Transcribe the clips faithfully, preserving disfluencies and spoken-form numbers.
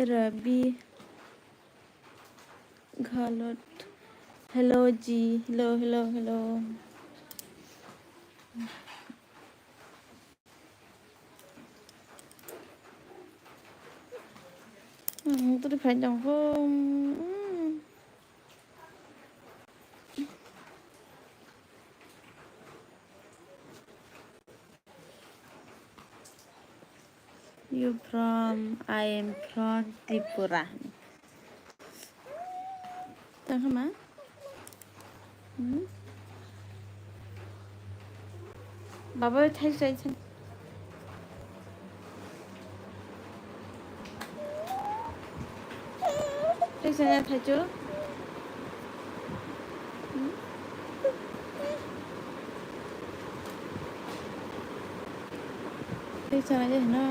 Rabi Ghalot. Hello ji, hello, hello, hello. Hmm, turi phai dong ho. Hmm. You from? I am from Tripura. Tang kha ma? Hmm? Baba, thai, thai, thai. Thai, thai, thai, thai, chu. Hmm? Thai, thai, thai, no.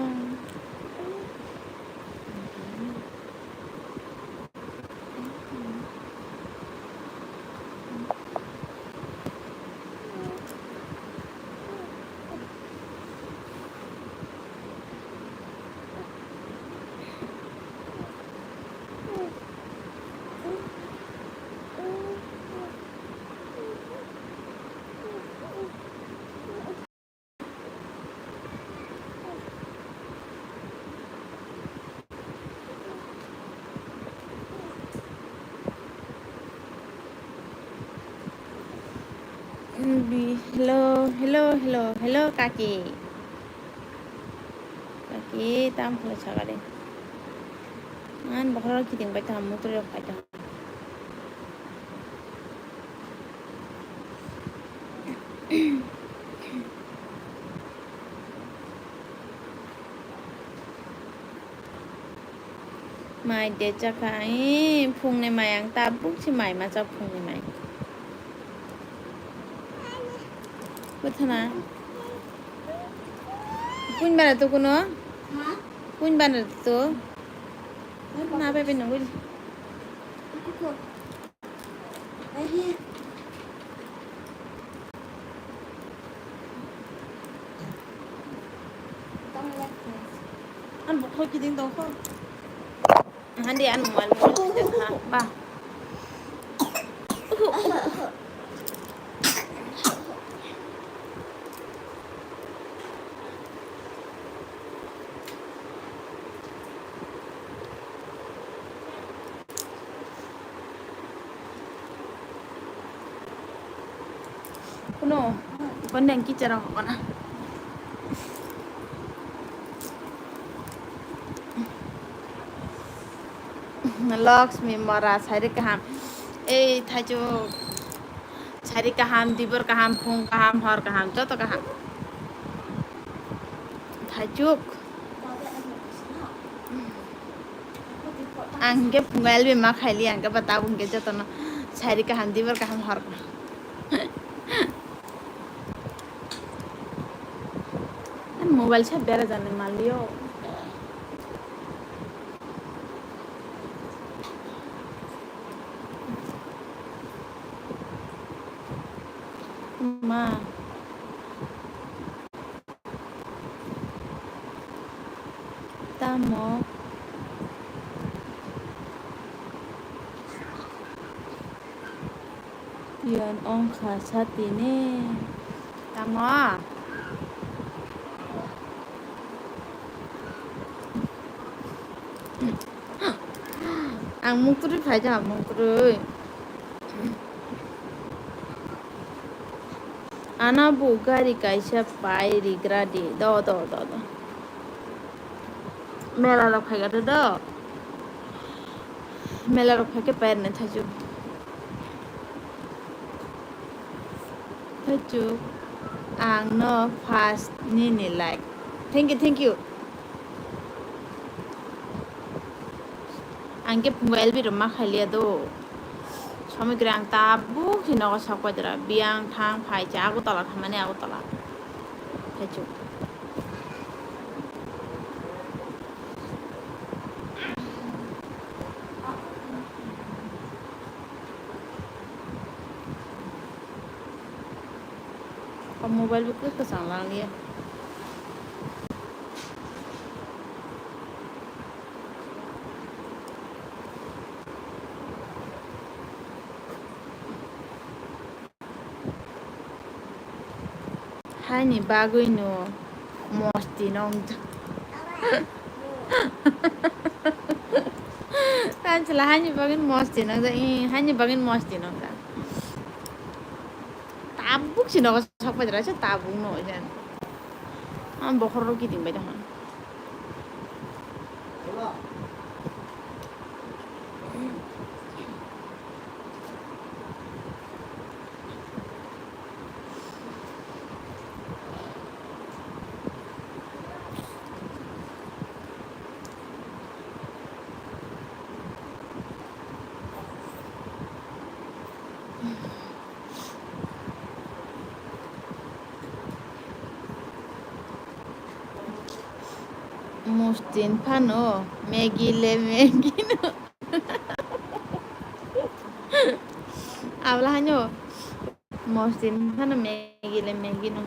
Hello, hello, hello, hello, kaki. Kaki, tam phano sakari. An bokhorok kiting bai tamo, mutri rok phai tamo. Mai de chakha, ee, phungni mai ang tabuk se mai ma chak phungni mai. Bwthana. Pun bana to kuno? Ha? Pun bana to? Na bai bai nungwi. An bukhuk kiding dong kho. Handi an mobile mo kiding kha. Ba. Kuno, ikon deng kichara hokona. Lakshmi mora, sari kaham. Ei, thaichuk. Sari kaham, dibor kaham, phung kaham, hor kaham, joto kaham. Thaichuk. Ang ke phungo L B ma khaili, ang ke ba tabuk hwnkhe jotono sari kaham, dibor kaham, hor kaham. Mobile sa bera jani malio. Ma. Tamo? Pion ongkha satini. Tamo? Ang muktrwi phaikha, muktrwi. Ano bo gari kaisa pai rigra di. Do, do, do, do. Mela rok phaikha de do. Mela rok phaikhe pai rwnai thaichuk. Thaichuk. Ang no first nini like. Thank you, thank you. Ang khe phungo L B rok ma khailiya do. Somoi kwrwi ang tabuk se nogo sok paidra. Biyang thang phai se Agartala thamani Agartala. Thaichuk. O mobile bo kwchang langliya. Haini bagwino mosti nongjak. Tani chwla haini bagwino mosti nongjak, ih, haini bagwino mosti nongjak. Tabuk si nogo sok pai jora se tabuk no se. Ang bokhorok kiting bai tongkha. Mustin phano Maggie le Maggie no. Abla haino Mustin phano Maggie le Maggie no.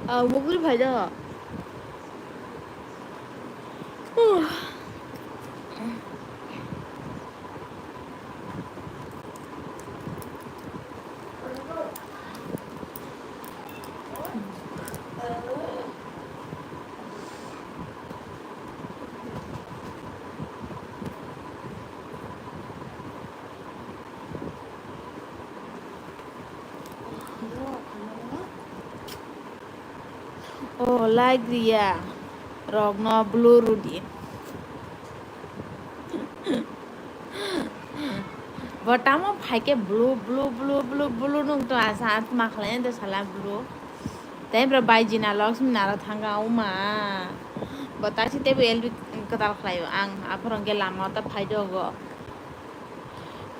Ah, mukri phai do. O, like riya rokno blue rudi. Bo tamo phaikhe blue, blue, blue, blue, blue nung to asa atma khlai de sala blue. Tei bro bai jina Lakshmi naro thanga uma. Bo taksi tei bo L B kwtal khlaio ang aphuru hwnkhe lama o ta phaidogo.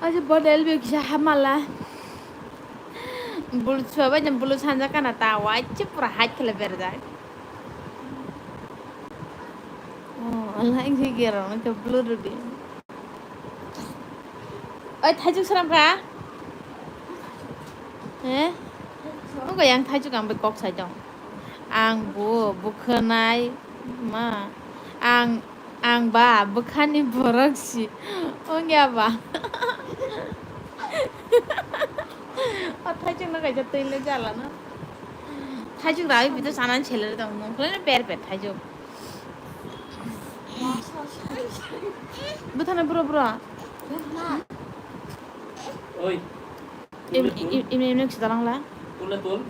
Aje bo L B kisa hamala. Bulu chua bai bulu sanja kana ta waise pura hait khle berjak. Oh, Allah yang sih kira orang ke blue rudi. Oi, thajuk seram ka? Eh? Oke, yang thajuk ang bai kok sai dong. Ang bu, bu khenai ma. Ang, ang ba, bwkhani borok si. Ongya ba. O thajuk no kaisa twi le jala no. Thajuk rawi bito sanan chele tong mung khle per per thajuk. Bwthana bro bro. Oi. Im, im, im, im, im, sita langla. Tule tul.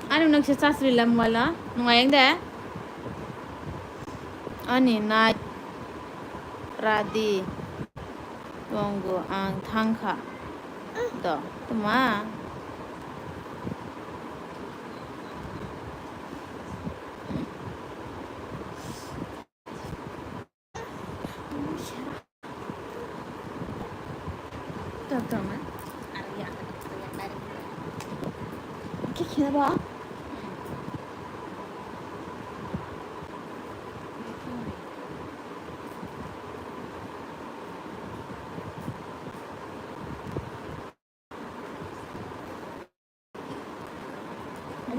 Ani noksa chasri lam wala nung ayang de. Ani nai radi tongo ang thangkha do tuma.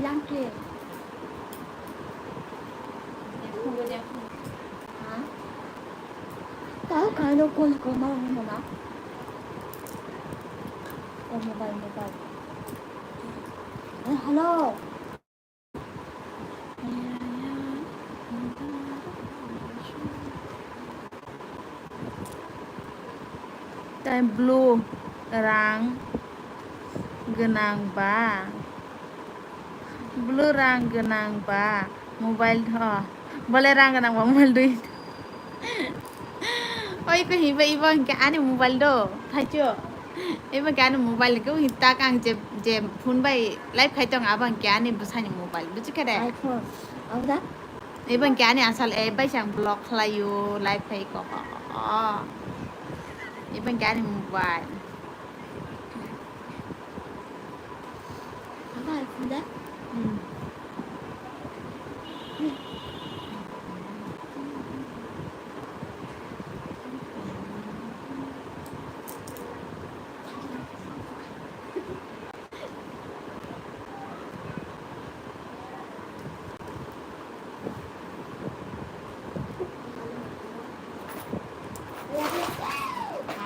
Langke. Ha? Tahu kan lo call ko mau mana? Oh, mobile, mobile. Eh, hello. Tei blue rang gwnang ba, blue rang gwnang ba mobile tho, bole rang gwnang ba mobile dui. Oi ko hiba ibo hwnkhe ani mobile do, thaicho. Ibo hwnkhe ani mobile hwnkhe hita kang je, je phone bai live khai tong abo hwnkhe ani bwsani mobile, buji khe de? iPhone. Abo da? Ibang khe ani asal e bai sang block khlaio live khai ko. Ibang khe ani mobile.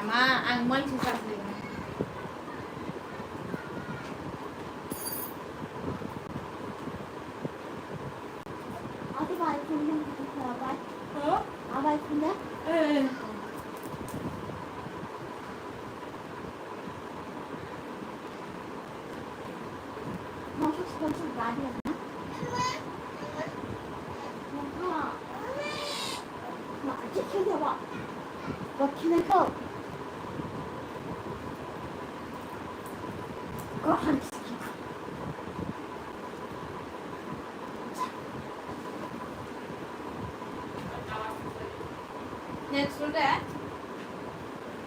Mama, ang mai sisa sini. Ate bai phone na, bai. Huh? A bai phone na? Eh. Masuk sponsor gadi na? Mama. Ma, check it out. What can I go? Go on. Next one, eh?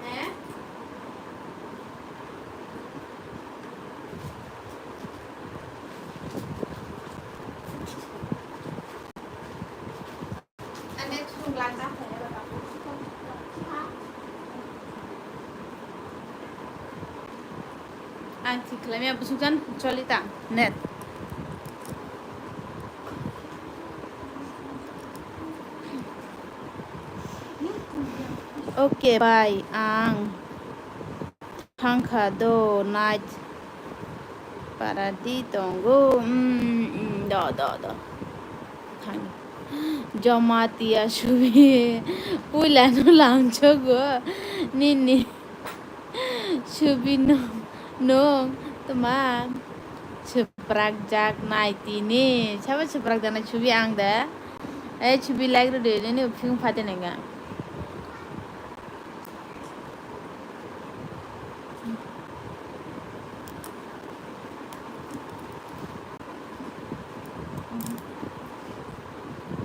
Eh? Ang thik khlaimya busuk jan choli ta net. Okay, bye. Ang thangkha do night party tongo. Mm, mm, do, do, do. Thani. Jamatia Subi. Puila no langchogo. Nini. Subi no. No. Toma. Chuprak jak nai tini. Sabo chuprak jak nai Subi ang da. Eh, Subi like ro de. Nini phing phate nai ga.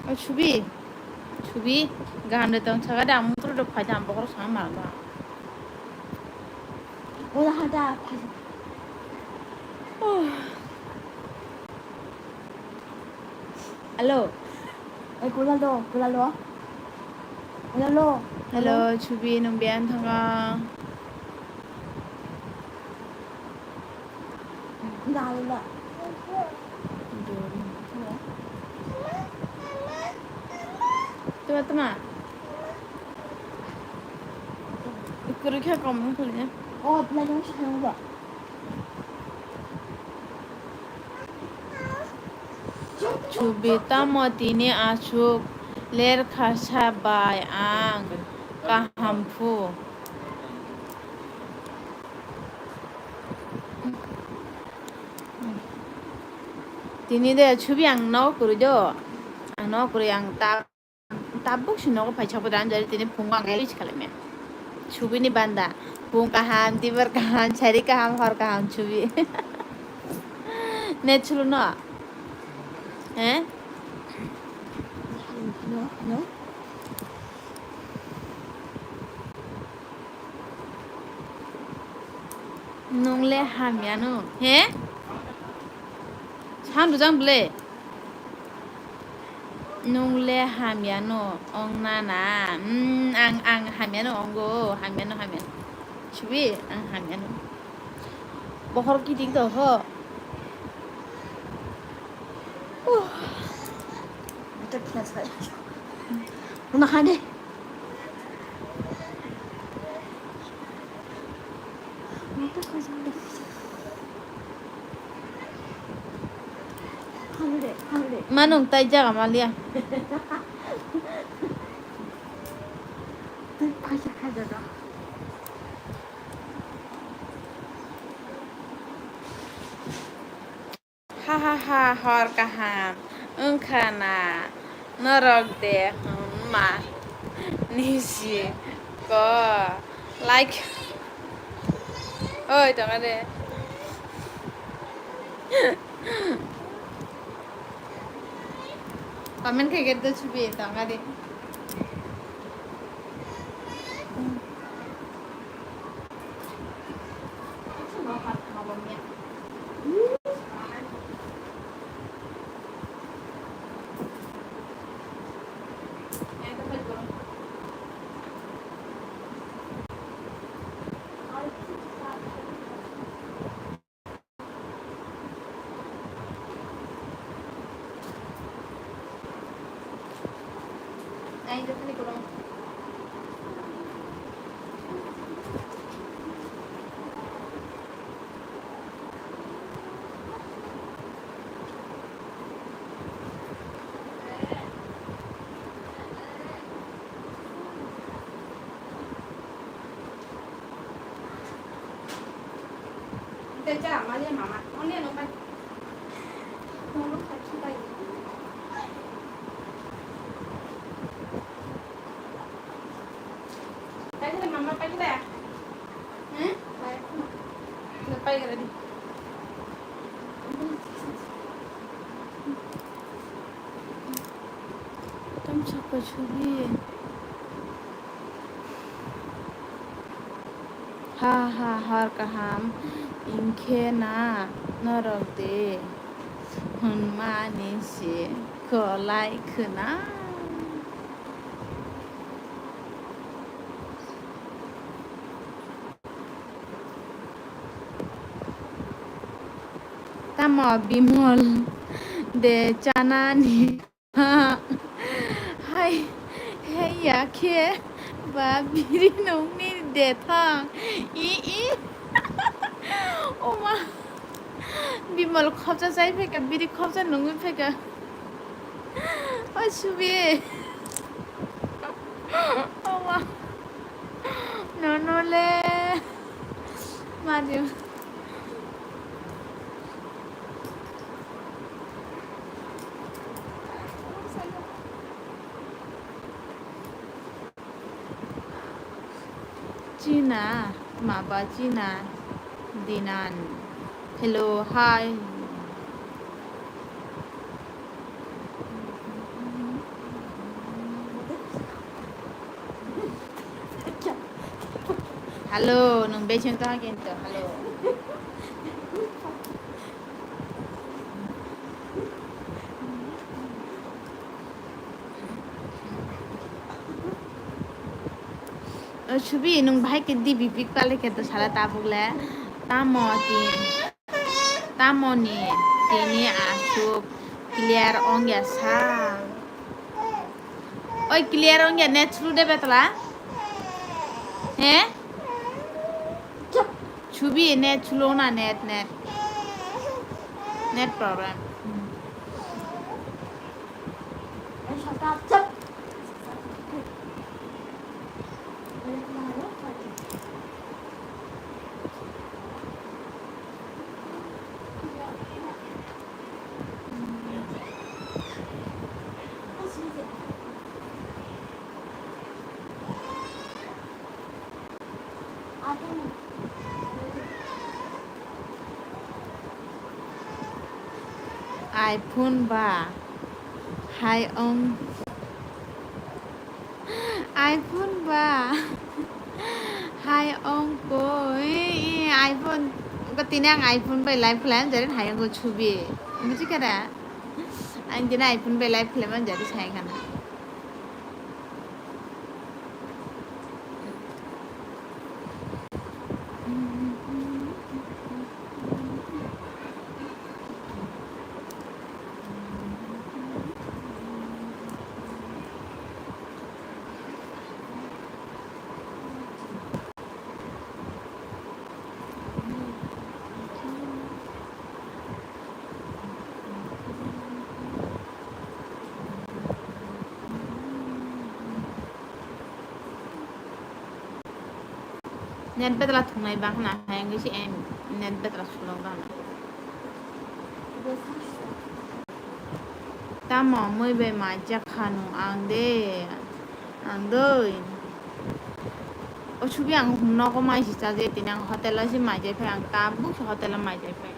O Subi, Subi, gaham de tong saga de, ang mutro do phai de, ang bokhorok sama ma ma. Ola hada phai. Oh. Hello. Oi, Kunal do, Kunal do. Kunal do. Hello, Subi, nwng biyang thanga. Kunal do. Tuma, tuma. Ikuru khe kom khulnya. Oh, bla jong sa ba. Subi tamo tini aswk lerkha sa bai ang kaham phu. Tini de Subi ang no kwrwi do. Ang no kwrwi ang ta Tabuk si nogo paisa bo dan jari tini phungo ang reach khalamya. Subini banda. Phung kaham, tibor kaham, sari kaham, hor kaham, Subi. Net sulu no? Eh? No, no. Nung le hamya no, he? San rujang bole. Nung le hamya no ong na na. Mm, ang, ang hamya no ong go, hamya no, hamya no. Subi, ang hamya no. Bokhorok kiting to ho. Uh. Mata khna sai. Una hande. Manung tai jaga malia. Ha ha ha, hor kaham wngkha na norok de hwnma nisi ko like oi tongo de. Comment khe khe do chubi tong ari. Mama, paikira. Hmm? Paikira di. Tam sakha chubi. Ha ha, hor kaham. Ingkhe na norok de hwnmani se kolai khwna. Tamo Bimol de chanani? Hai, hai ya khe ba biri nungni de thang. I, i. Oma. Bimol khopsa chai phaikha, biri khopsa nungwi phaikha. O chubi. Oma. Nono le. Mari. China, maba China, Dinan. Hello, hi. Hello, nung beseng tong kintu. Hello. O chubi, nung bahai khe dibi pik pale khe to sala tabuk le. Tamo ti, tamo ni tini asuk clear ong ya sa. Oi, clear ong ya net through de betla. He? Chubi net slow na net, net. Net problem. iPhone ba hai ong. iPhone ba hai ong ko. I, i, iPhone ko tini ang iPhone bai live khlai jare hai ong ko chubi. Buji kara? Ang tini iPhone bai live khlai man jare sai kana. Net betla thungnai bang khna, hai wngwi se em net betla sulok bang. Tamo mui bai mai jak kha nung ang de, ang doi. O subi ang nogo mai si cha je tini ang hotel o se mai jai phai, ang tabuk se hotel o mai jai phai.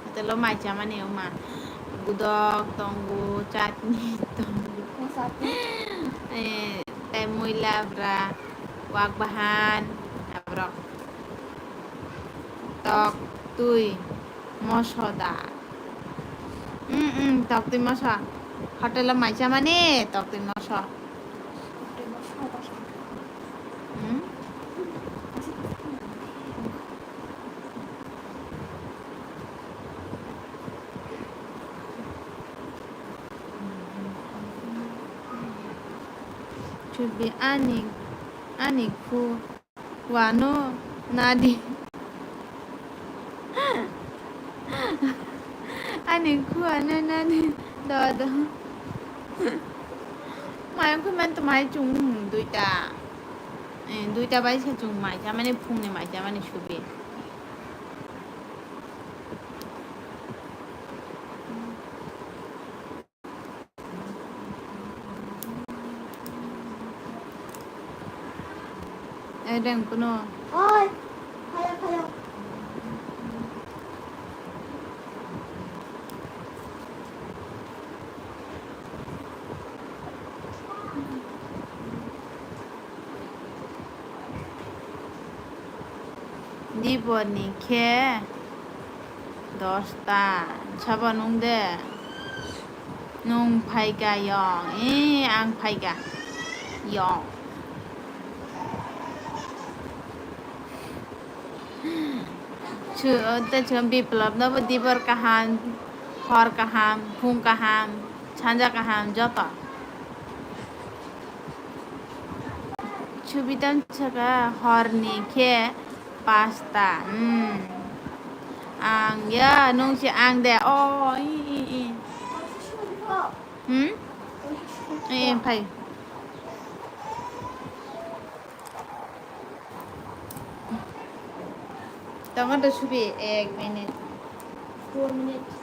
Hotel o mai chamani wngma Gudok tongo, chutney tongo. Mosatwi. Eh, tei muila bwra, wak bahan, aborok. Tok twi moso da. Mm, mm, tok twi moso. Hotel o mai chamani tok twi moso. Hmm? Chubi ani, ani khu wano nadi. Ani khu ano nadi. Do, do. Mai khu man to mai chung duita. Eh, duita bai se chung mai chamani phungni mai chamani subi. Eh, deng kuno. Oi, khayo, khayo. Dibor ni khe dosta, sabo nung de? Nung phaika yong, ee, ang phaika yong. Su-, tei chwng Biplab nobo dibor kaham, hor kaham, phung kaham, sanja kaham joto. Subitam saka horni khe pasta. Hmm. Ang ya, nung si ang de. Oh, i, i, i. Hmm? Eh, phai. Tama to subi ek minute. Dua minute.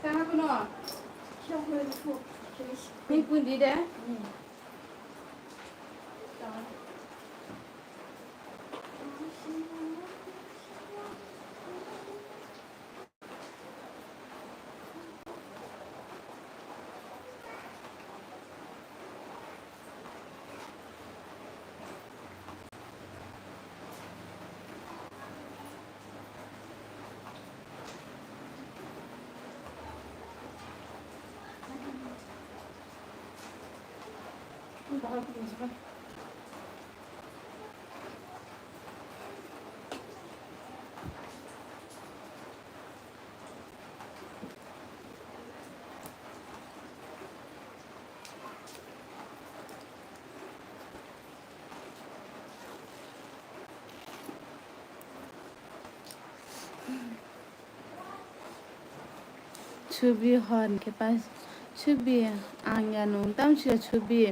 Sana kuno. Ni pun di de. Subi hor khe pa subi ang ya nung tam sika subi.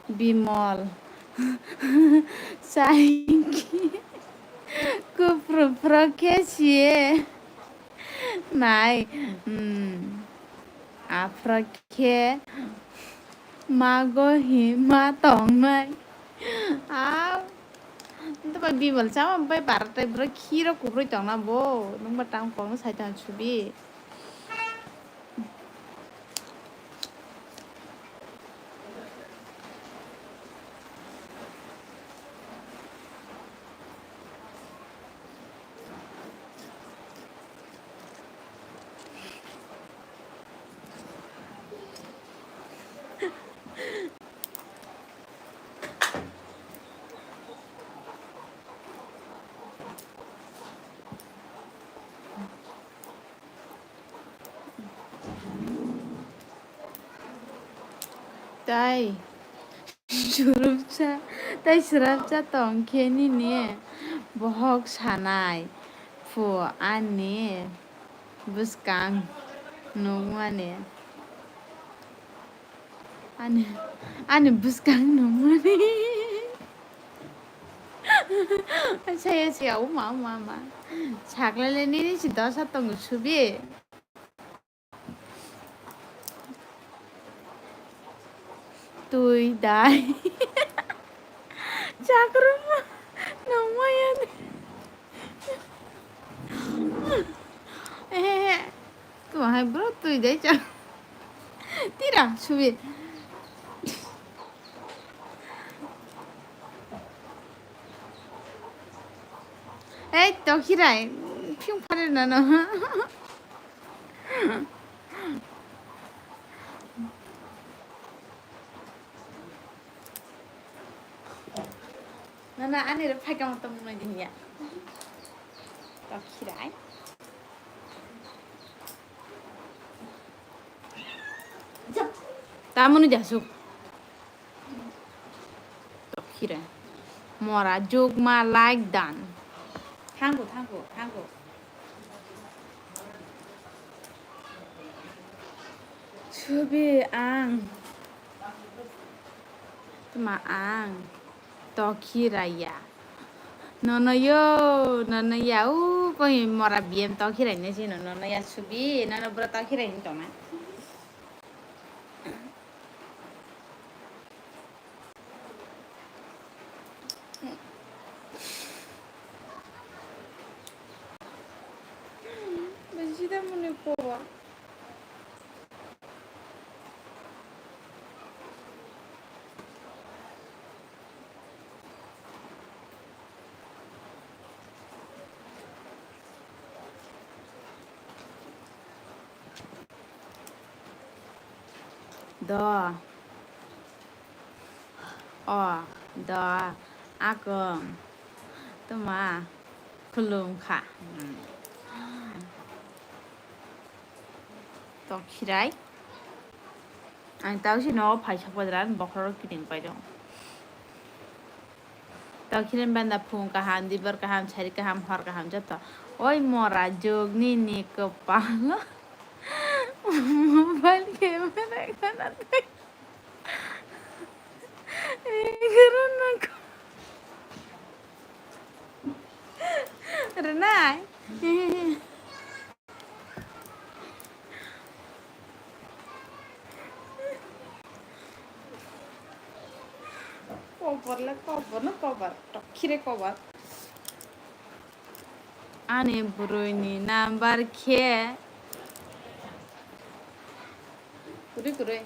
Bimol. Saiki. Kuphru phro khe siye. Nai. Hmm. Aphra khe mago hima tongnai. Au. Nto bai bimal chama bai bar tai bro khiro kubrui tongna bo. Nungba tang kong sai tang chubi. Tai swrapsa, tai swrapsa tong khe nini bohok sanai phu ani bwskang nukmani. Ani, ani bwskang nungmani. Saya siya uma uma uma. Saklele nini si dosa tongo subi. Tui dai. Chakruma nungmaya. Ehehe. Tuma hai bro tui dai cha. Tira subi. Ei tokhirai. Phiung phare na no. Nana ani re phaikamo tongmani dinya. Tokhirai. Tamoni jasuk. Tokhirai. Mora jukma like dan. Thango, thango, thango. Subi ang. Tuma ang. Tokhi raya. Nono yo, nono ya. U koi mora biyam tokhi rai ne sino. Nono ya subi, nono bro tokhi rai ni tona. Bajida mone kowa. Do. O, do. Akung. Tuma. Khulum kha. Tokhirai. Ang tau si no phaisa pajra bokhorok kiting paijong. Tokhirai banda phung kaham, dibor kaham, sari kaham, hor kaham joto. Oi mora jog nini kopal. Mobile camera kana tai. Guru nako. Renai. Kobar le kobar no kobar. Tokhire kobar. Ani bwrwini number khe kwrwi kwrwi.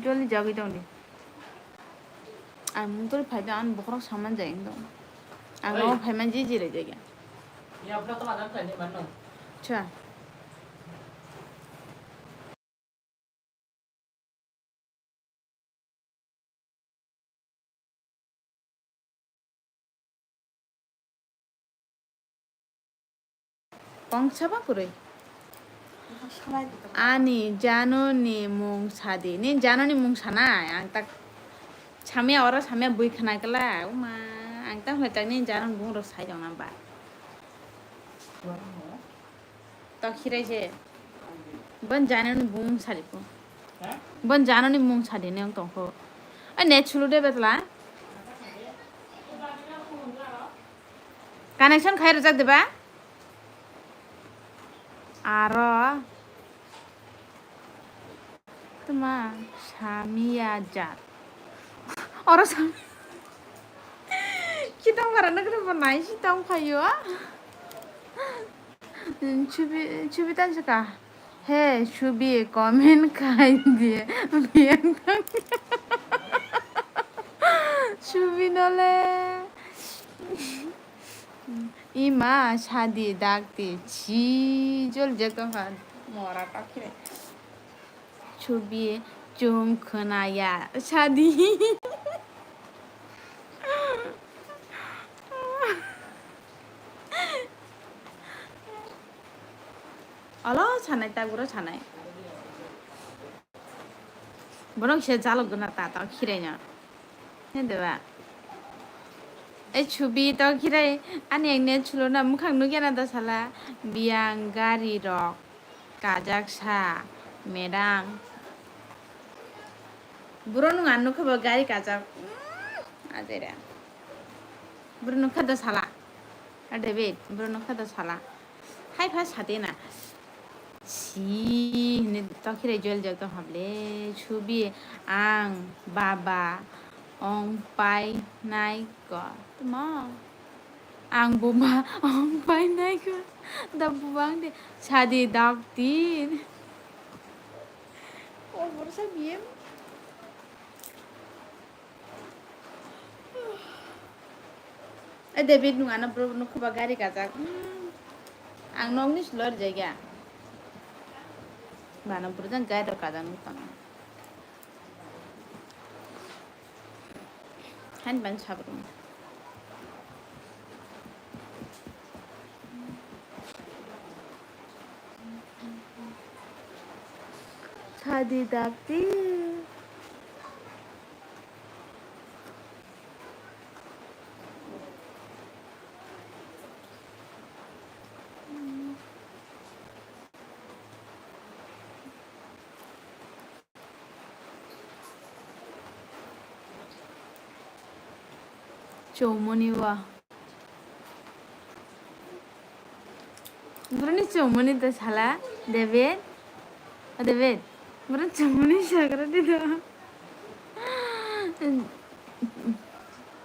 Joli jagwi tongdi. Ang mungtoli phai do, ang bokhorok saman jai wngtong. Ang nogo phaiman ji jirai jagya. Cha. Kongsa ba kwrwi? Ani Janu ni mung sadi. Ni Janu ni mung sanai. Ang tak samya oro samya bui khna kala. Uma, ang tak hwlai tak ni Janu ni bung rok sai jong na ba. Tokhirai se. Bon Janu ni bung sadi ko. Bon janoni mung sadi ne wng tongkho. Ai net sulu de betla. Connection khai rwjak de ba? Aro tma samiya jat. Oro sam-, kitang bara nokre bo nai si tong phaio. Chubi, chubi tan saka. He, Subi, comment khai di. Biyang thang. Subi nole. Ima, sadi, dakti, chi, jol jek tong kha. Mora ta khire. Subi, chum khwnaya, sadi. Olo sanai, ta guro sanai. Borok se jalok gana ta, ta khirai na. He deba. E chubi to khirai, ani ang ne chulo na, mukhang nugya na da sala. Biyang gari rok kajak sa, medang. Buro nung ang nukha bo gari kajak. Mm, ajera. Buro nukha da sala. A David, buro nukha da sala. Hai pha sade na. Si, hini tokhirai jol jol tong hable. Chubi ang baba ong pai nai ko. Tma. Ang buma ong pai nai ko. Da bubang de. Sadi dak din. O borsa biyem. Eh, David, nung ano bro, nukhuba gari kajak. Hmm. Ang nokni slor jaiga. Bana bro jang gari rok kajak nuk tong. Han ban sabrum. Sadi dakti. Chomoni wa. Boroni chumuni to sala, David. O David, boroni chumuni sagra di do.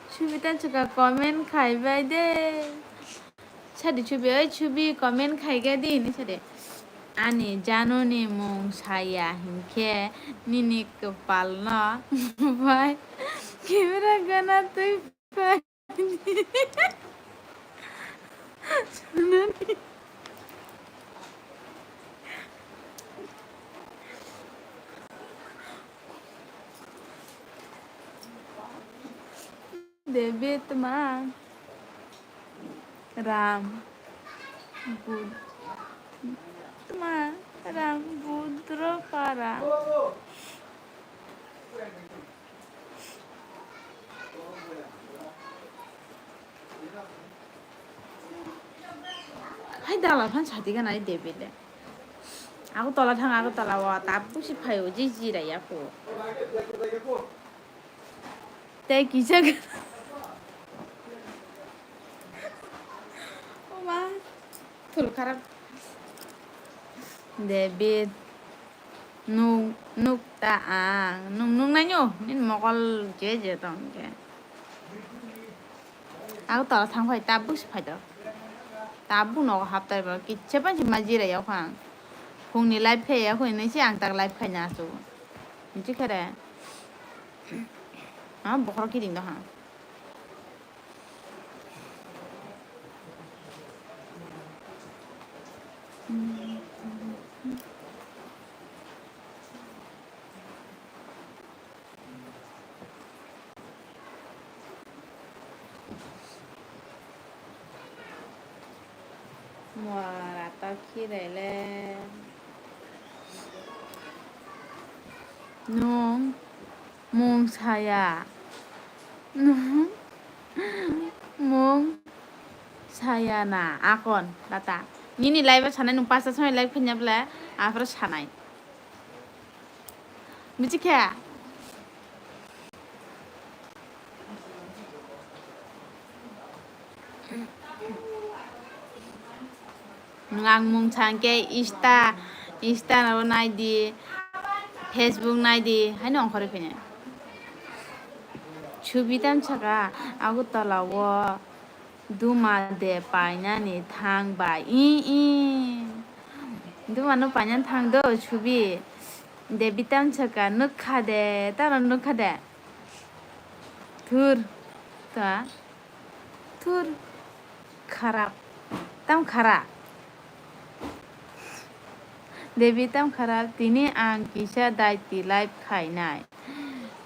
Subi tan chuka comment khai bai de. Sadi chubi, oi chubi comment khai ga di ni sadi. Ani janoni mung saya hinkhe nini kwpal no bai camera gana twi pai. David ma Ram Bud-, ma Ram Budro para. Hai dalal phan sadi gana ai David le. Agartala thang, Agartala o tabuk si phaio, je jira ya ko. Tei kisa gana. O ma, thul kharap. David. Nuk, nuk ta ang, nuk, nuk nai nyo, nini mokol je je tong khe. Agartala thang phai, tabuk se phai do. Tabuk nogo hap tai bo, kicha pan se ma jira yao kha ang. Phung ni live khe ya kho, nini se ang tak live khai na asu. Nchi khere. Ha, bokhorok kiding do ha. Mora ta khirele. Nung mung saya. Nung mung saya na akon lata. Nini live sanai nung pasta samai live khanya bla afro sanai. Buji kha? Nwng ang mung sa hwnkhe Insta, Insta ro nai di, Facebook nai di, haino ongkhorwi phainai. Chubi tam saka Agartala o duma de painani thang bai. I, i. Duma no painani thang do, Chubi. De bitam saka nukha de, tano nukha de. Thur. Ta. Thur. Kharap. Tam khara. Devi tam khara. Tini ang kisa daiti live khainai.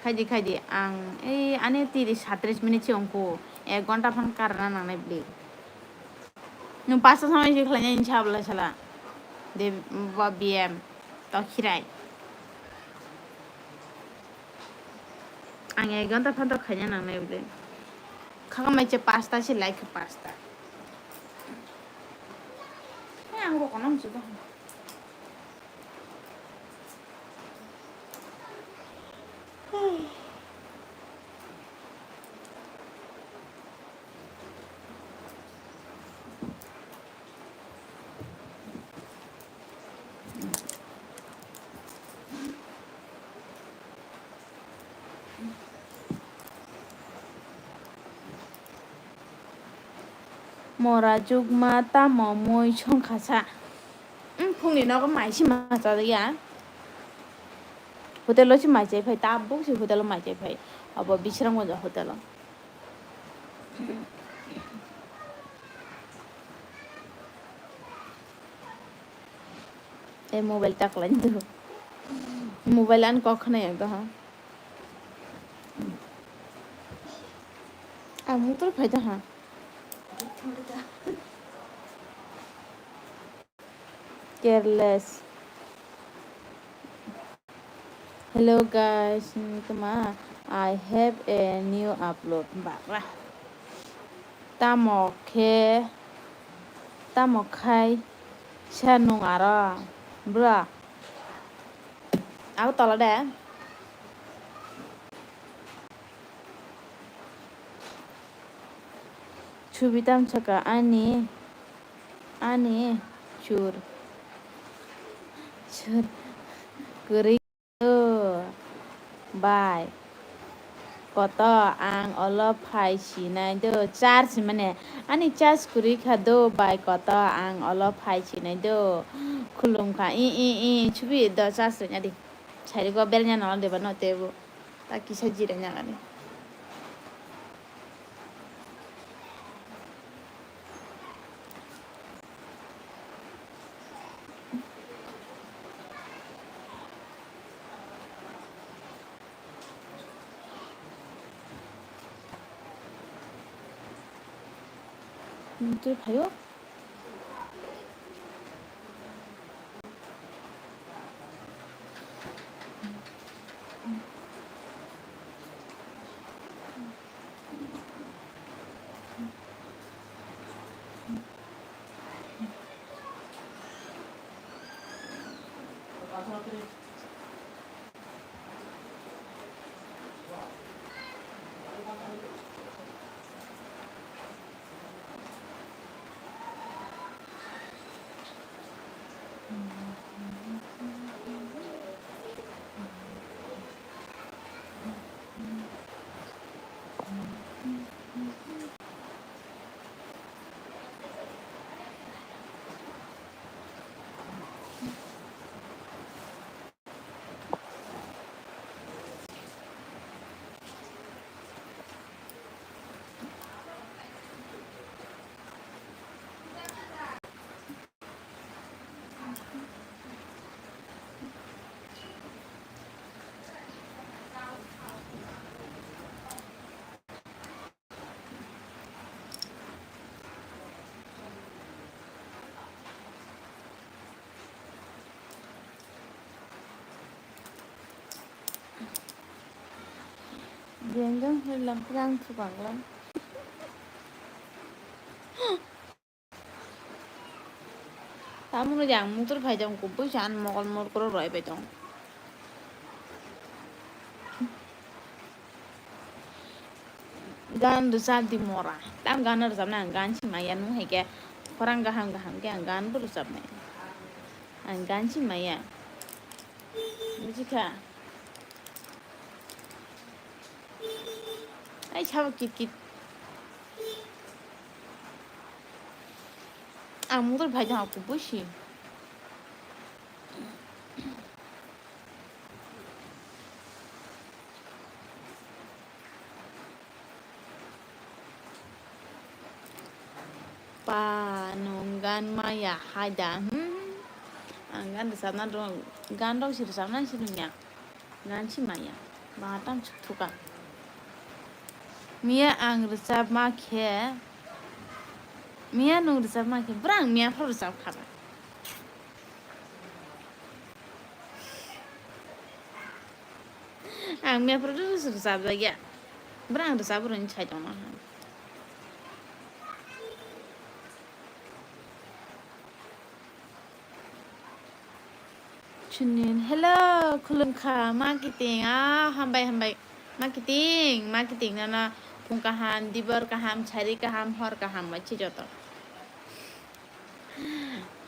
Khaidi, khaidi, ang ei ani tiri satris minute se ongkho. Ek ghonta phan karna nangnai bli. Nwng pasta samai se khlainai hinsa bwlai sala. Devi, ba B M. To khirai. Ang ek ghonta phan to khaina nangnai bwle. Khakam mai che pasta se like pasta. Hai ang rokona muchuk. Mora jukma tamo mui songkha sa. Phungni nogo mai si ma chajak ya. Hotel o si mai chai phai, tabuk si hotel o mai chai phai. Abo Bisramganj hotel o. E mobile taklai do. Mobile an kok khna yang do ha. Ang mutor phai do ha. Careless. Hello guys, ni kama, I have a new upload. Bara. Tamo khe, tamo khai sa nung aro, bro. Abo tola de. Chubi tam saka ani, ani chur. Chur. Kwrwi. Do, bai. Koto ang olo phai sinai do. Charge mane. Ani charge kwrwi kha do, bai. Koto ang olo phai sinai do. Khulum kha. I, i, i. Chubi do charge rwna di. Sari go bel nya no deba no tebo. Ta kisa jira nya ani. Twi phaio. Jeng jeng hoi lang khe ang thubak lang. Tamoni jang mutur phai jang kubui san mokol mokol roi bai tong. Gan rwchap di mora. Tam gan rwchapnai ang gan si maya nung hai khe khorang gaham gaham khe ang gan bo rwchapnai. Ang gan si maya. Buji kha? Ai sabo kit kit. Ang motor phai tong kubui si. Pa, nwng gan maya hai da? Hmm. Ang gan rwchapna rw-, gan rok si rwchapna si rwngya. Gan si maya. Ba tam chuk thuka. Miya ang rwchapma khe, miya nwng rwchapma khe, bwrang miya phuru rwchap kha ba. Ang miya phuru rwchap jakya. Bwrang rwchap rwni sai tongma. Chunil, hello, khulumkha, ma kiting, ah, hambai, hambai, ma kiting, ma kiting, nana, phung kaham, dibor kaham, sari kaham, hor kaham, ma chi joto.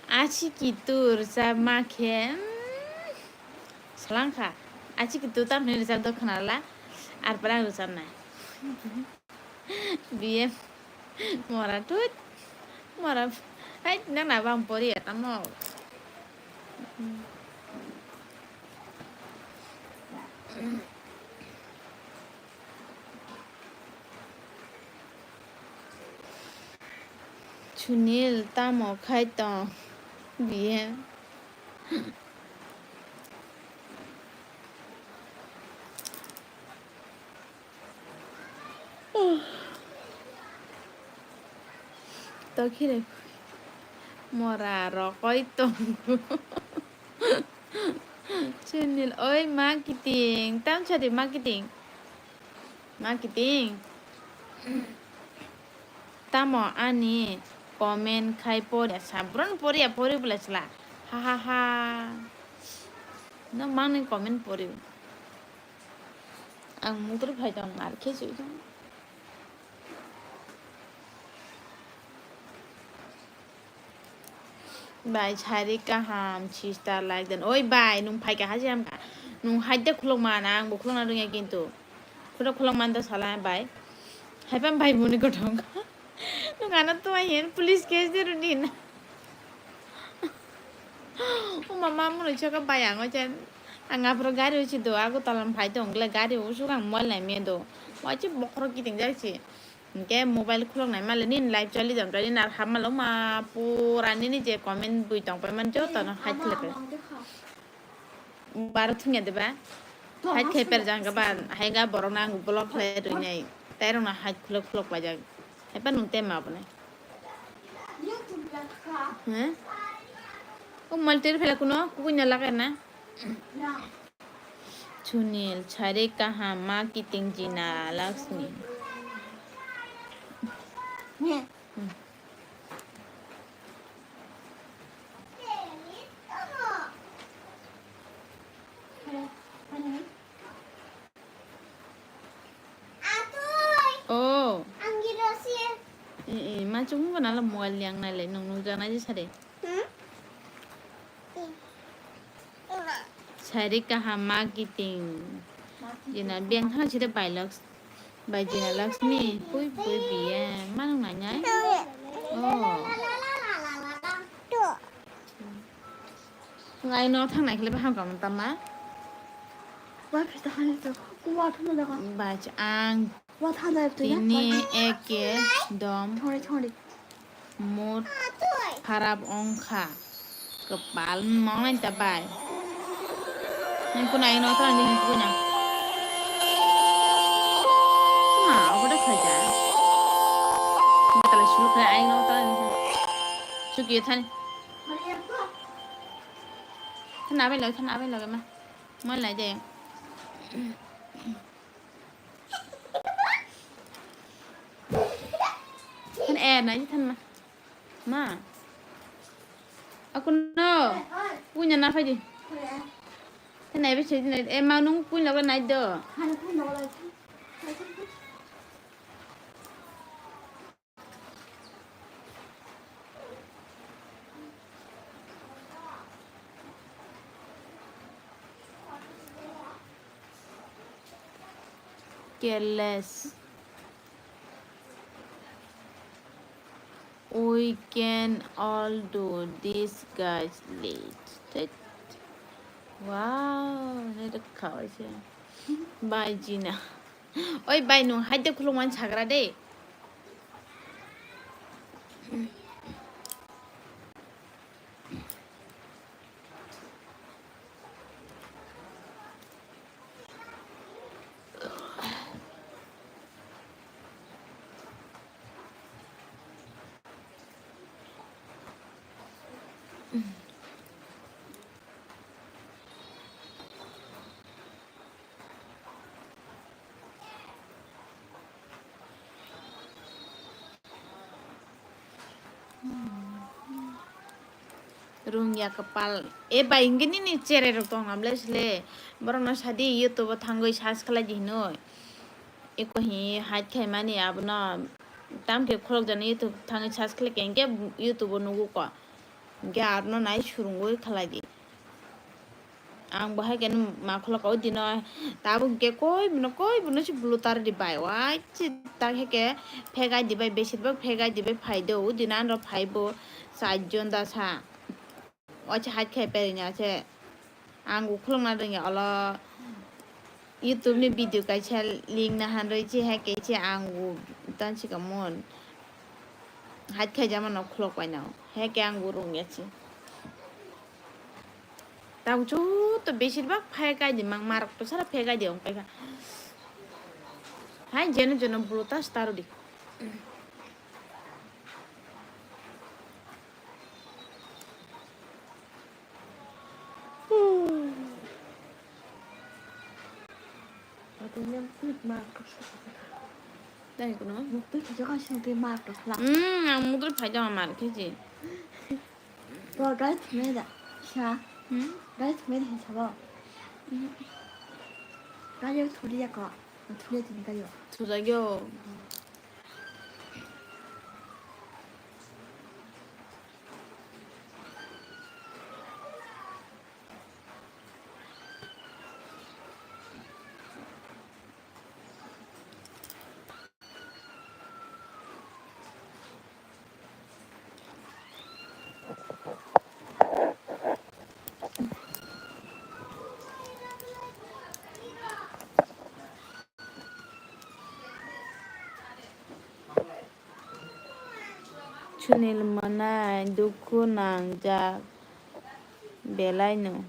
Achi kitur sa ma khe, mm, salangkha, achi kitur tam hwnwi rwchap do khwnala, ar pora rwchapnai. Biye mora tut. Mora. Hai, nang na bang pori ya tamo. Sunil tamo khai tong? Biye. Tokhire mora rokoi tongo. Sunil, oi ma kiting, tam sadi ma kiting. Ma kiting. Tamo ani comment khai pori asa. Bron pori ya pori bole sla. Ha ha ha. No mangni comment pori. Ang mutri phai tong ar khe sui tong. Bai, sari kaham, sister like den. Oi bai, nung phai kaha se hamka. Nung haide khulok mana, ang bo khulokna rungya kintu. Khulok khulok man da sala bai. Haipan bai buni gotong. Nung ano tuai hen police case de rudin. O mama, mwnwi chwkha bai ang oicha. Ang aphuru gari usi do, ago talam phai tong gle gari usuk ang mol nai me do. Wachi bokhorok kiting jak si. Hwnkhe mobile khulok nai male nini live choli jang choli nar hap malo ma pura nini je comment bui tong pai man joto no hide khle khle. Baro thungya de ba? Hide khe per jang ba, hai ga borok nang block khle rwi nai. Tai rok no hide khulok khulok pai jak. Hai pa nung te ma bo nai. He? O mal ter phela kuno, kukuina lagar na? Sunil, sari kaham, ma kiting jina, Lakshmi. Hmm. Oh. Eh, eh, ma chukmung gana la mobile yang nai le, nung nung jana je sare. Sari kaham ma kiting. Jina beng thang sida bai lok. Bai Jina Lakshmi, pui pui biye, manung nai nai. Oh. Ngai no thang nai khle baham kamu tama. Wa phita hani to, wa thang na daga. Bai ang. Wa thang na to ya. Tini eke dom. Thori thori. Mood kharap wngkha. Kwpal nongnai ta bai. Nang kuna ai nota ni kuna. Ma, obo da khaja. Betala sulu kha ai nota ni. Suki thani. Thana bai lo, thana bai lo ma. Mal lai de. Than er na, than ma. Ma. Aku no. Punya na phai di. Than er be chedi na. E ma nung punya ko nai do. careless. We can all do this, guys. Late. Tet. Wow, neta khawaise. Bai Jina. Oi bai, nwng haide khulukmani sagra de. Rungya kwpal. E bai, hwnkhe nini cherai rok tong nam le sle. Borok no sadi YouTube o thangwi search khlai di hinoi. Eko hi hide khaimani abono tamkhe khorok jani YouTube thangwi search khlai khe hwnkhe YouTube o nugo ko. Hwnkhe arno nai surungwi khlai di. Ang bo hai khe ma khulok o dino tabuk hwnkhe koi bono koi bono se blue tar di bai wai se tak hai khe phegai di bai besir bak phegai di bai phai do o dino ano phai bo char jon da sa. Waisa hai khe peri nya se ang ukhulok na rwngya olo YouTube ni video kaisa link na han rwi se hai khe se ang u tan si ka mon hai khe jama no khulok pai na hai khe ang u rwngya se. Tang chu to besir bak phai kai di mang marok to sara phai kai di ong kai kha. Hai jeno jeno bro ta star di. Tei kuno? Mukti phai jokha song tei mar to khla. Hmm, ang mukti phai jokha mar khe ji. To guys me da. Sa. Hmm? Guys me da sa ba. Hmm. Kayo thuri ya ko. Thuri ya tini kayo. Thuri ya. Sunil mwnai dukhu nangjak belaino.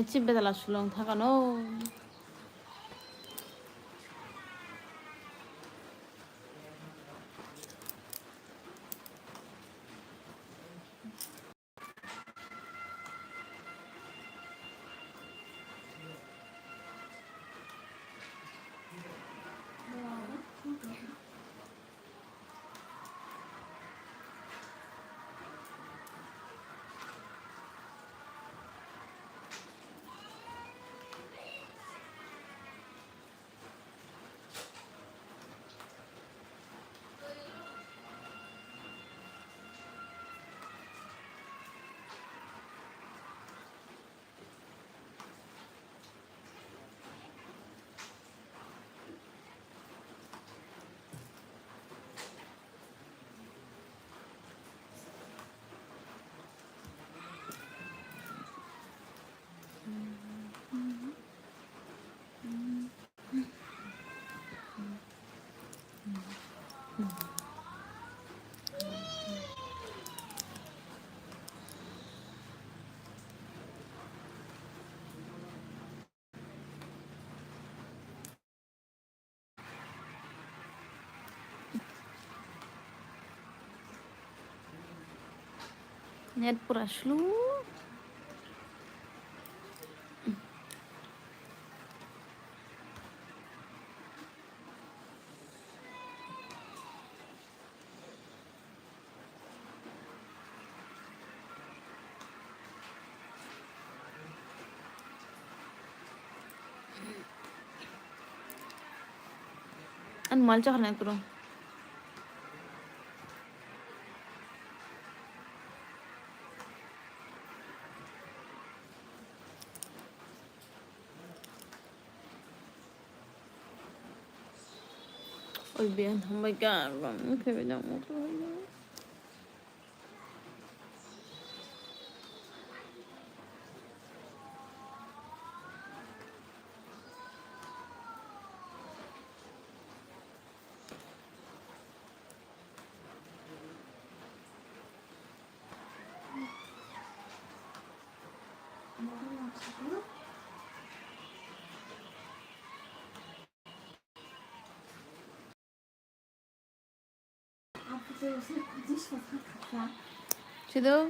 Chip bedala sulung thakano. Net pura slow. Ani mobile chakra nai kuro. Oi biyan hambai ka, bang khe bidang mo. Sido.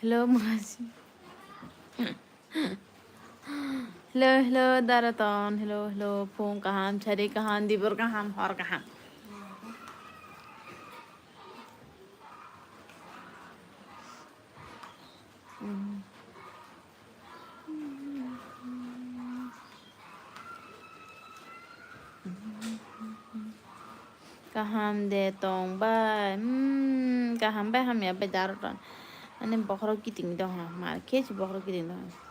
Hello, Masi. Hello, hello, Daraton. Hello, hello, phung kaham, chari kaham, dibor kaham, hor kaham. Kaham de tong bai. Hmm, kaham bai hamya bai Daraton. Ani bokhorok kiting dong ha, mar khe si bokhorok kiting dong ha.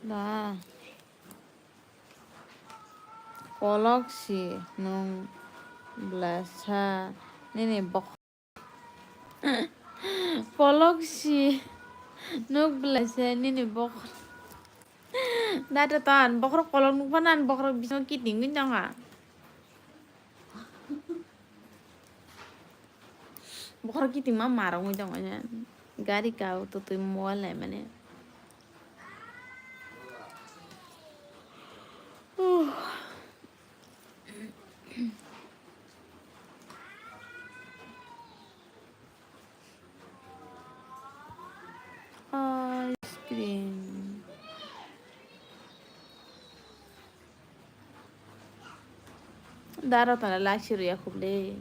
Da. Kolok si nwng bwlasa nini bok-, kolok si nwng bwlasa nini bok-, Daraton, bokhorok kolok nukphano ani bokhorok bisingo kiting wng tongkha. Bokhorok kiting ma marwngwi tongo ya. Gari ka o to twi mobile naimani. Ice cream. Daraton laksi rwya khuble.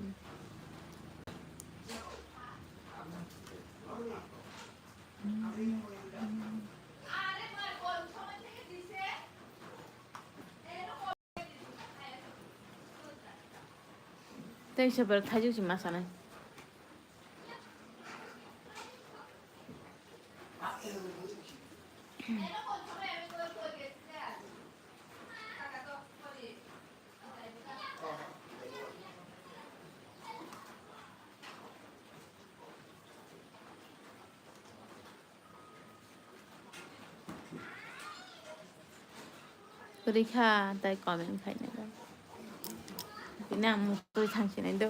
Tei se borok thaijuk se ma sanai. Kwrwi kha, tai comment khainai bai. Bini ang mukhui thang sinai do.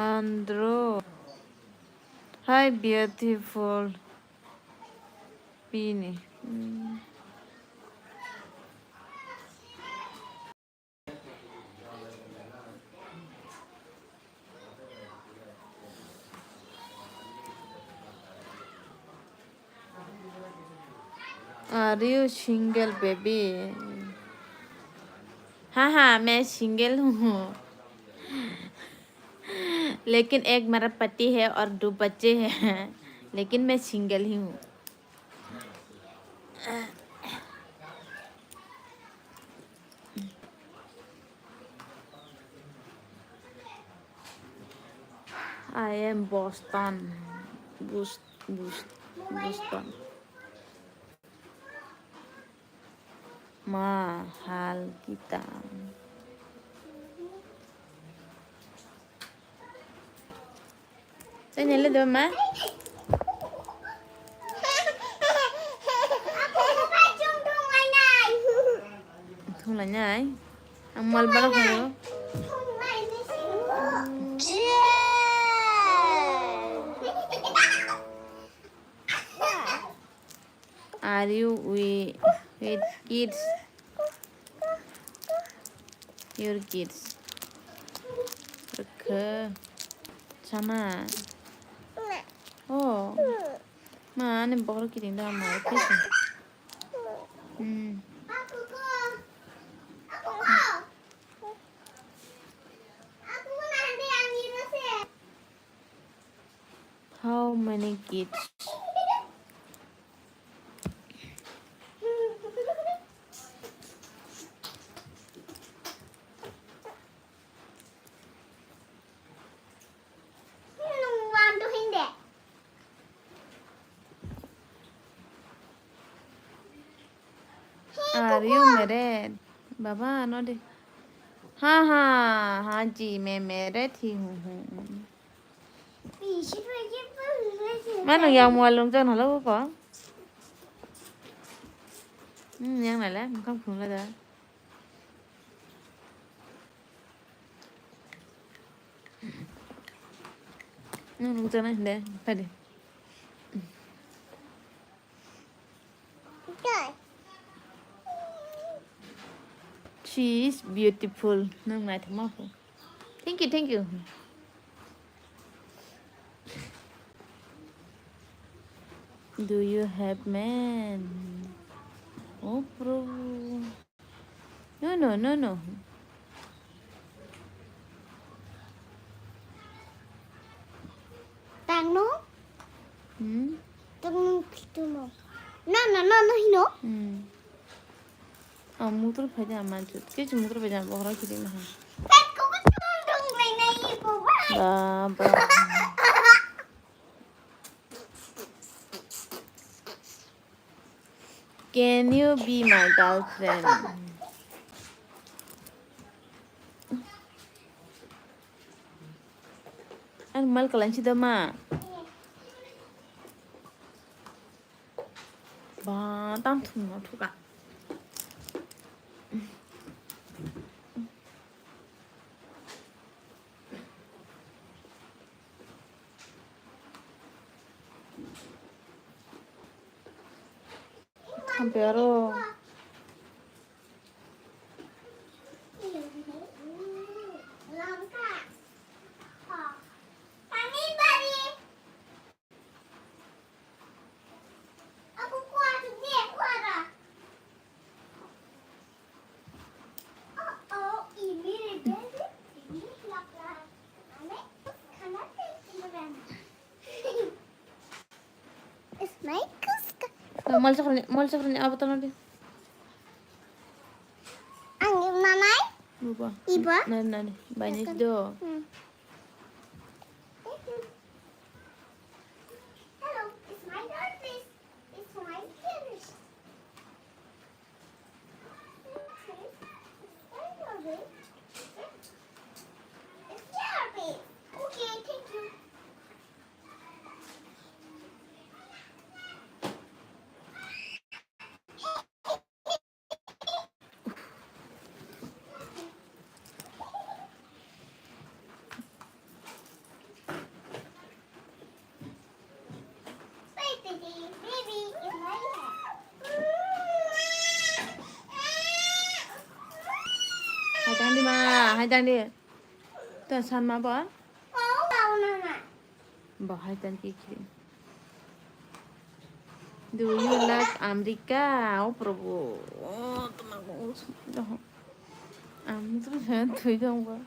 Andro. Hi, beautiful Pini. Hmm. Are you single, baby? हाँ, हाँ, मैं सिंगल हूँ। लेकिन एक मेरा पति है और दो बच्चे हैं। लेकिन मैं सिंगल ही हूँ। I am Boston. Bus-, Bus-, Boston. Ma hal kita. Tei nai le de ma? Thung lai nai. Ang mal bara khayo. Are you wi-, with kids? Your kids. Rwkha. Sama. Oh. Ma, ani bokhorok kiting da, ma, rwkha se. Hmm. How many kids? Are you married? Baba, no de. हाँ, हाँ, हाँ जी, मैं married ही हूँ, हूँ, हूँ। Mano yang mual lung jan halo ko. Hmm, yang nala, mukam khum la da. Nung nung chana hinde, pade. She is beautiful. Nung nai thama ko. Thank you, thank you. Do you have man? Oh, Prabhu. No, no, no, no. Tangno? Hmm? Tangno kitumo. No, no, no, no, hino. Hmm. Oh, mutur phaida aman chut. Kechi mutur phaida bohra kiri na. Pet ko ko tung tung lai nai ko ba. Ba, ba. Can you be my girlfriend? Ang mal kalan si dama. Ba, tang thum no thuka. Hampi aro. Mol chakrani, mol chakrani abo tano di. Ang manai? Buba. Iba? Nani, nani. Bainai do. Hmm. Hello, it's my turn, please. It's my turn. Hai dani. Ta san ma ba? Bahai tan ki khiri. Do you like America? Oh, Prabhu. Oh, tama ko. Am to sa thui dong ba.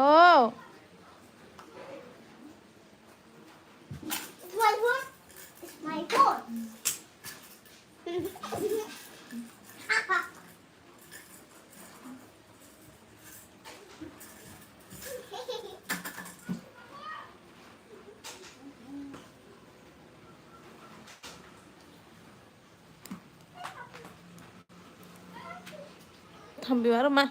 Oh. It's my phone. It's my phone. Thambi aro ma.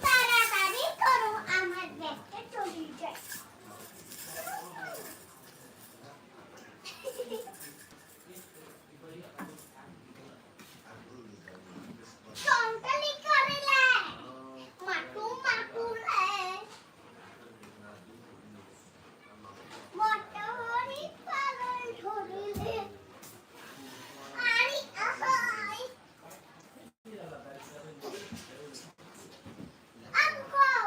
তাড়াতাড়ি করো, আমার ব্যাগটা চুরি যায়। চন্তালি করেলে, মাটু মাটু রে। মটরি পালন ধরিলে। আরে আহাই। আবু কও।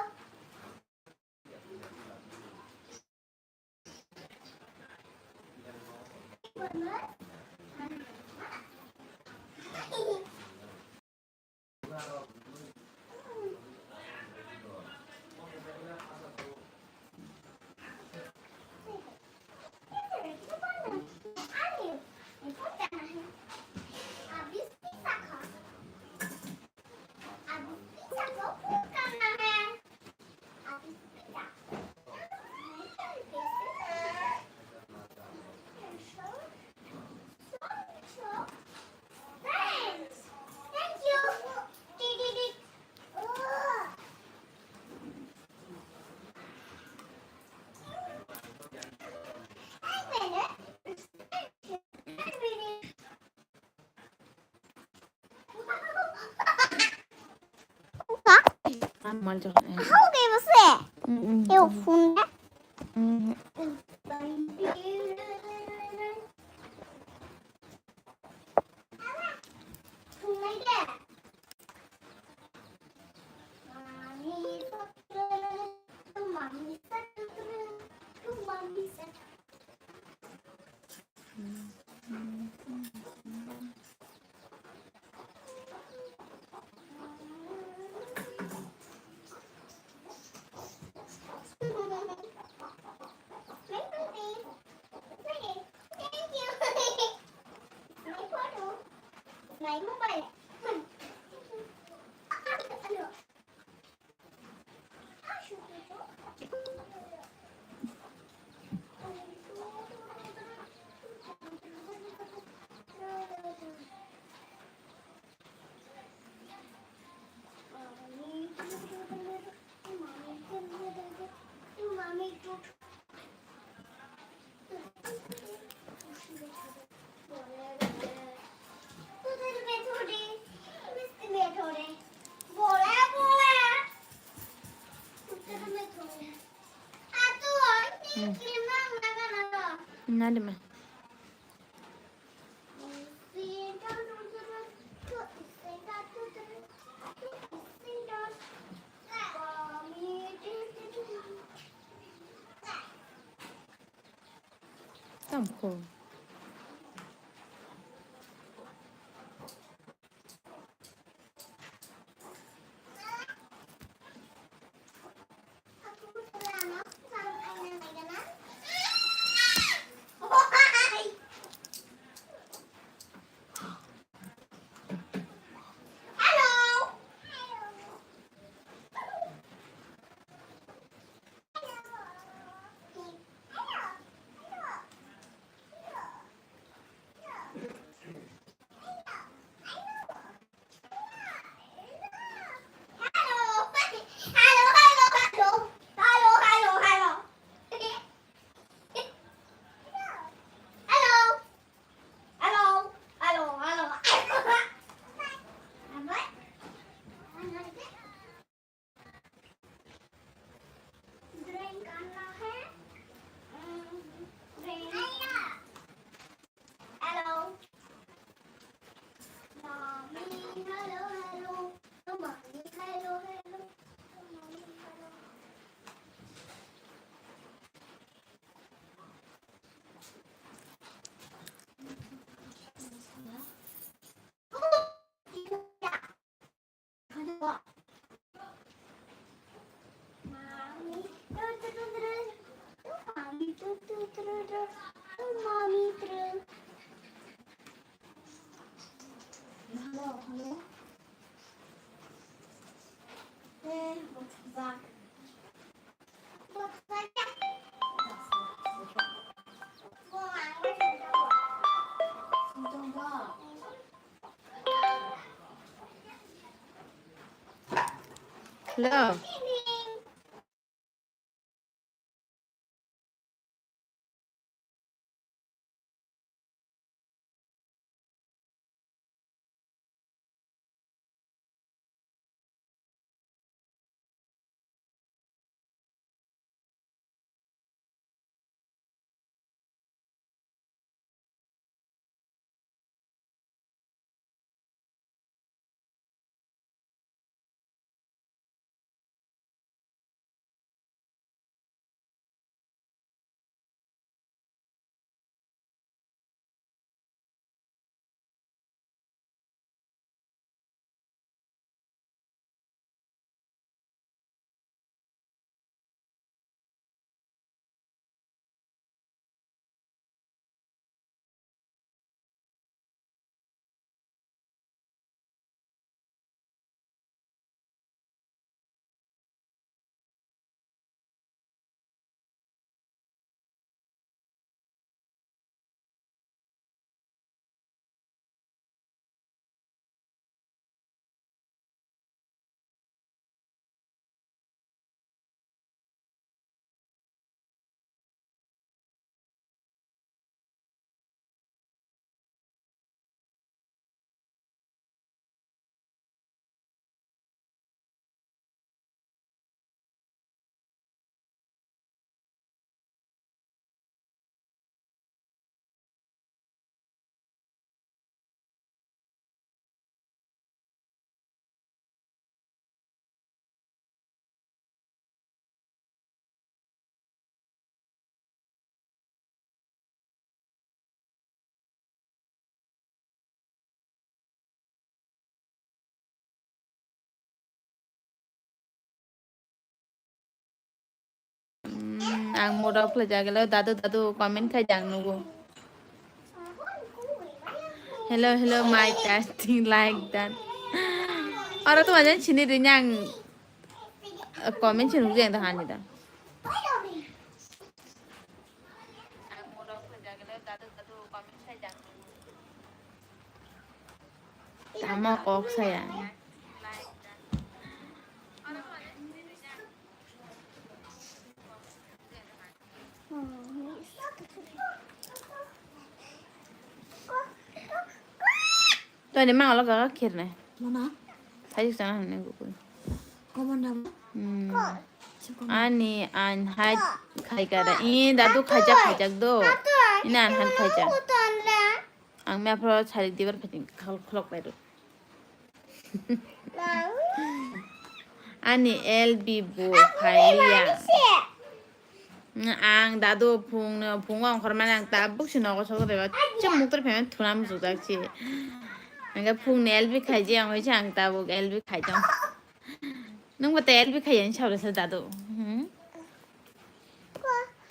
Mal jok. Hau ke bose. Mm, mm. Eu phone da. Mm. My mobile. Nalima. Tamkho. Hello. Hmm, ang mood off khlai jagelo, dadu, dadu, comment khai jang nugo. Hello, hello, my testing like that. Oro to majan sini rini ang, uh, comment sini rini ang dah ani dah. Tamo kok saya. Toni mang lo gaga khirne. Mana? Thajuk sana hwnwi gukul. Komon dam. Hmm. Ani an hai khai kada. I dadu khajak khajak do. Ina an han khajak. Ang me aphro chari dibar khajak khol-, kholok bai do. Ani L B bo phaiya. Ang dadu phungno, phungo ongkhormani ang tabuk si nogo sogwi rw. Chwng muktrwi phaimani thuna muchukjak si. Hwnkhe phungni L B khaiji ang hoise ang tabuk L B khaijak. Nwngbo tei L B khaiyani sabrasa dadu. Hmm?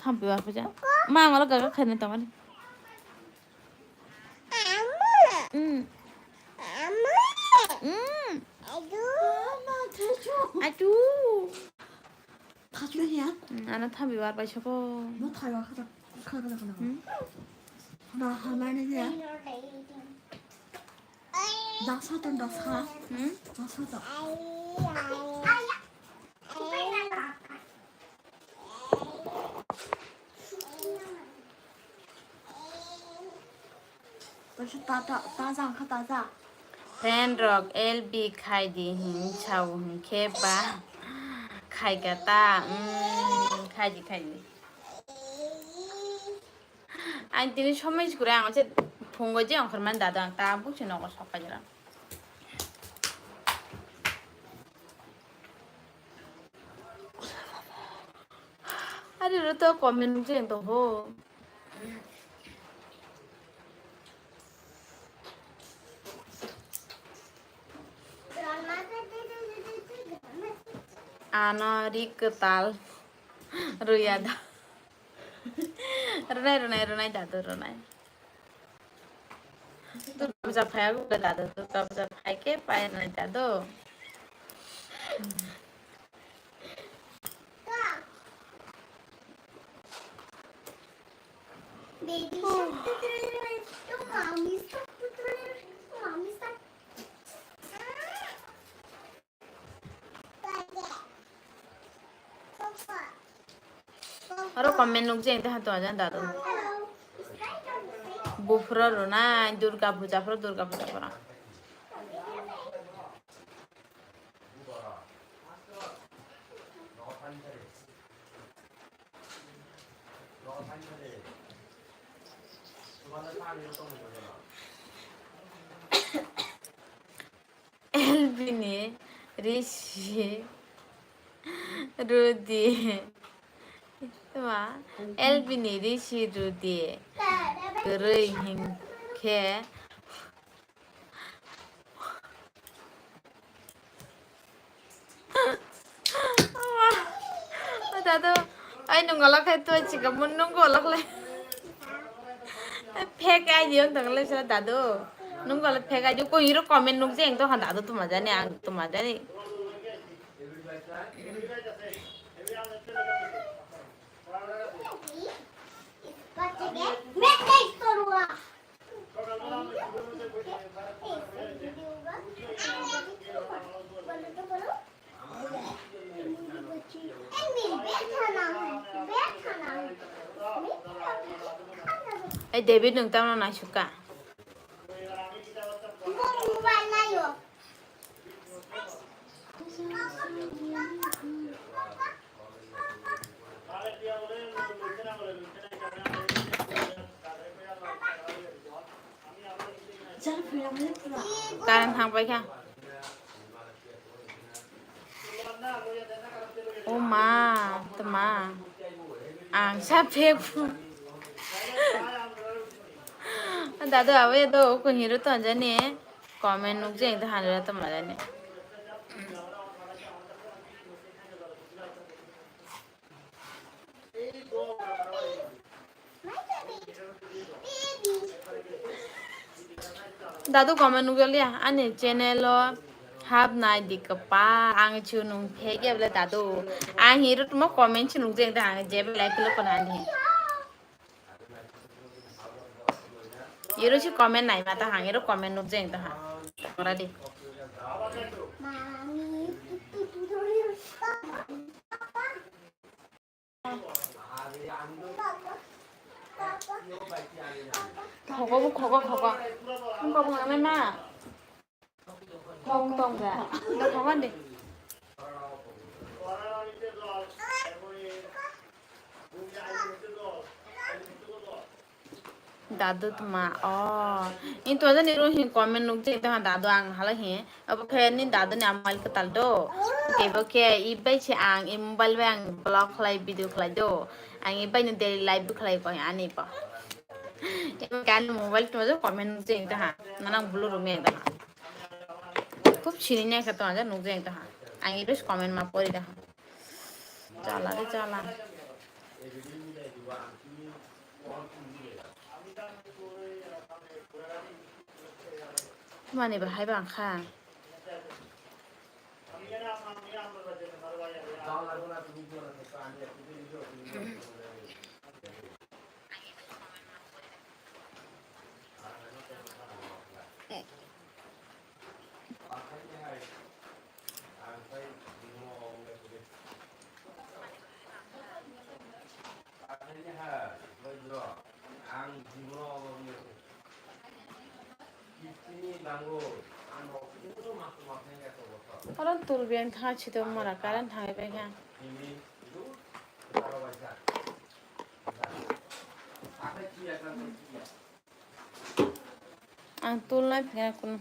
Thampi warphaija. Ma ang oro gaga khaina tongmani. Mm. Mm. Atu. Thachlo hiya? Mm, ano thambi war bai soko. No thayo khata khata khata. Mm. Na hamani hiya. Dasa ton dasa. Mm. Dasa ton. Taja, taja, taja, wngkha taja. Friend rok L B khai di hin sao hinkhe ba khai ka ta, mm, khai di, khai di. Ang tini somoi se kwrwi ang se phungo je ongkhormani dadu ang tabuk se nogo sok paijak. Ari ro to comment je to ho. Ano ri kwtal rwya da. Rwnai, rwnai, rwnai dadu, rwnai. Durga puja phaiya gule dadu, Durga puja phaikhe painai dadu. Baby shark, to mommy shark, to mommy shark. Oro comment nukjai tongha to ajang dadu. Buphuru rwnai Durga puja phuru, Durga puja phuru. L B ni risi rudi. Ma, L B ni risi rudi. Kwrwi hinkhe. O dadu, ai nung golok hai tu chika mun nung golok le. Fake I D wng tong le sa dadu. Nung golok fake I D ko hiro comment nuk jeng to han dadu tuma jani ang tuma jani. Ei, David, nwng tamo naisukha? Current thang paikha. O ma, tma. Ang sa phek. Dadu awe do ko hiro to jani. Comment nukjeng to hanira to majani. Dadu comment nukjaliya ani channel o hap nai di kwpal ang chu nung phege bole dadu ang hiro tuma comment chu nukjeng da ang jebe like lo kona ani. Iro si comment nai mata hang, iro comment nukjeng ta ha. Ora di. Khogo bu khogo khogo. Khogo bu nang ma. Tong tong ga. Ga thong ande. Dadu tma, oh. Ini tu aja ni ro hin comment nuk jeng tong dadu ang hala hin. Abo khe ni dadu ni mobile kwtal do. Kebo khe i bai se ang i mobile bai ang vlog khlai video khlai do. Ang i bai ni daily life bo khlai ko ani bo. Ebo khe ani mobile tu aja comment nuk jeng tong ha. Nanang bulu rumi ang tong ha. Khub sini ne khe tong aja nuk jeng tong ha. Ang i bai comment ma pori tong ha. Chala re chala. Mani bahai bang kha. Karon tulbi ang tha chito mara karon thang bai kha. Ang tulnai phai kunu.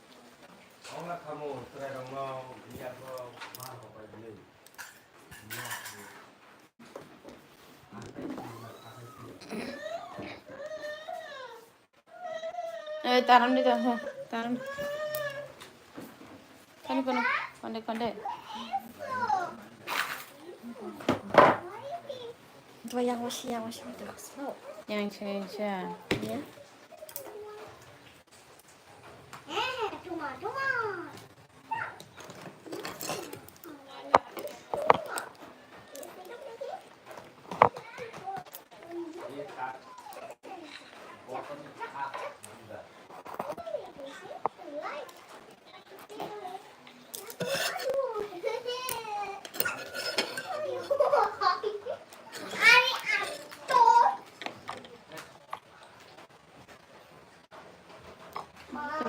Eh, taram di dah, taram. Kani kono, konde, konde. Dua yang wasi, yang wasi itu. Yang sini, yang sini. Ya.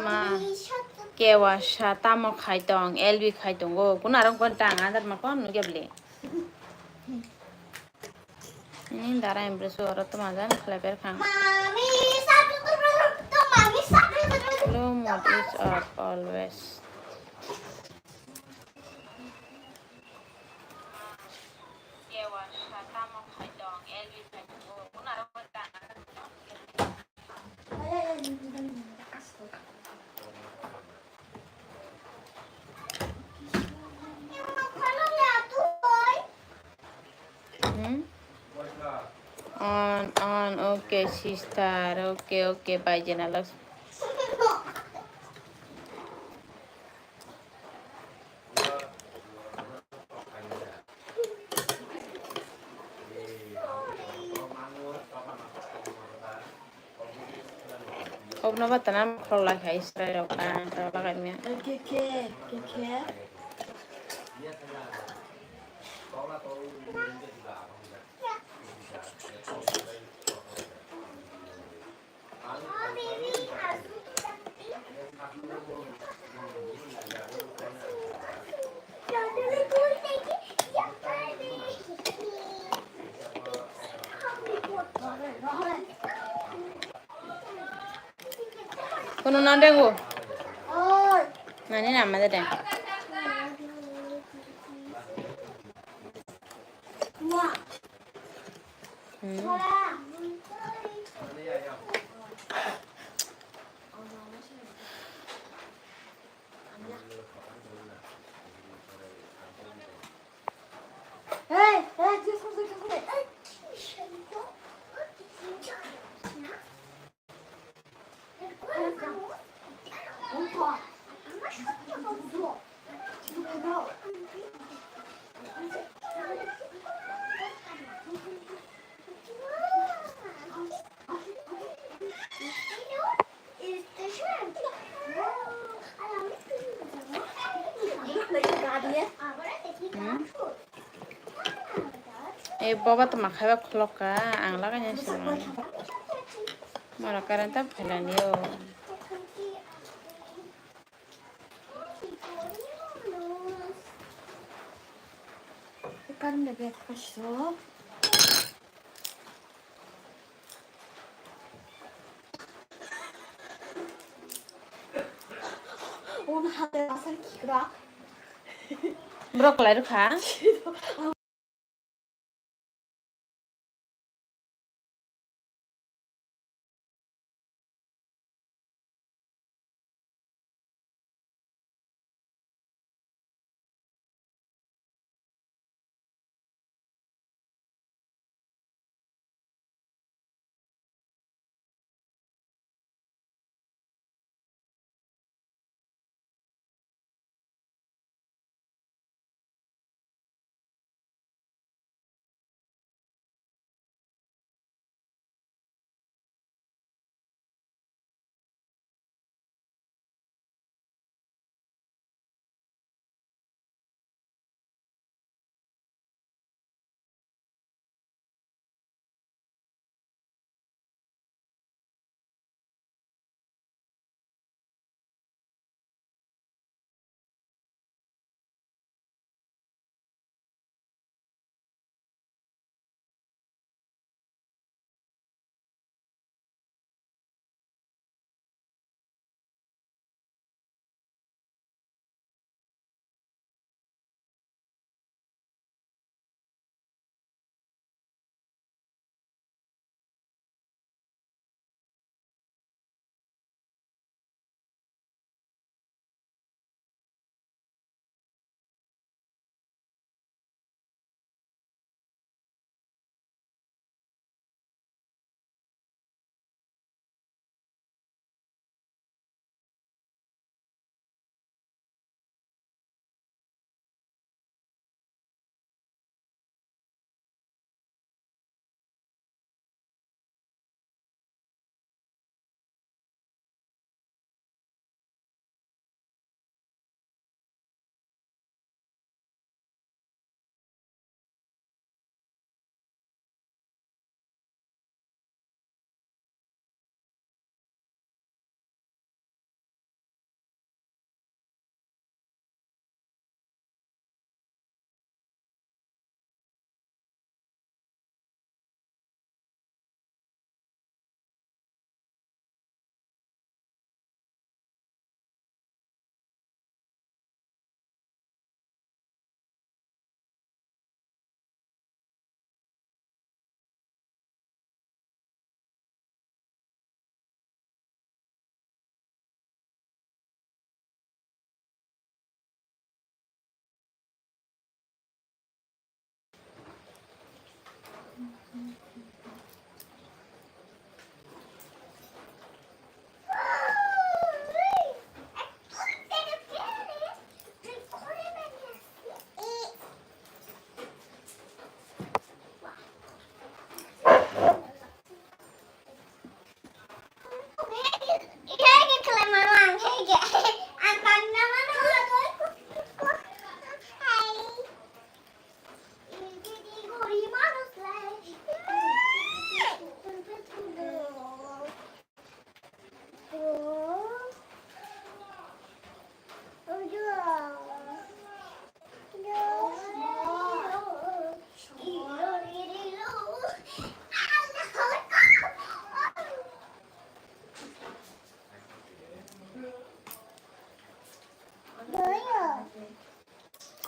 Ma, kewa sa tamo khai tong, L B khai tongo. Kuna rong kon tang, andar ma kon nugya bli. Ini dara impress oro tuma jan khlai ber khang. Slow mode is off always. Hmm? On, on, okay, sister, okay, okay, bye, Jenalakshmi. Obno ba tana khorok lai khai Israel rok ta ta lagai mia. Ke ke ke ke. Kono non dengo. Nani nama de. Hmm. Hmm? Eh, boba to makhai ba khulok ka, ang lagai nai sini. Mora current ta phailani o. Current de bet kaso. Borok kwlai rwkha.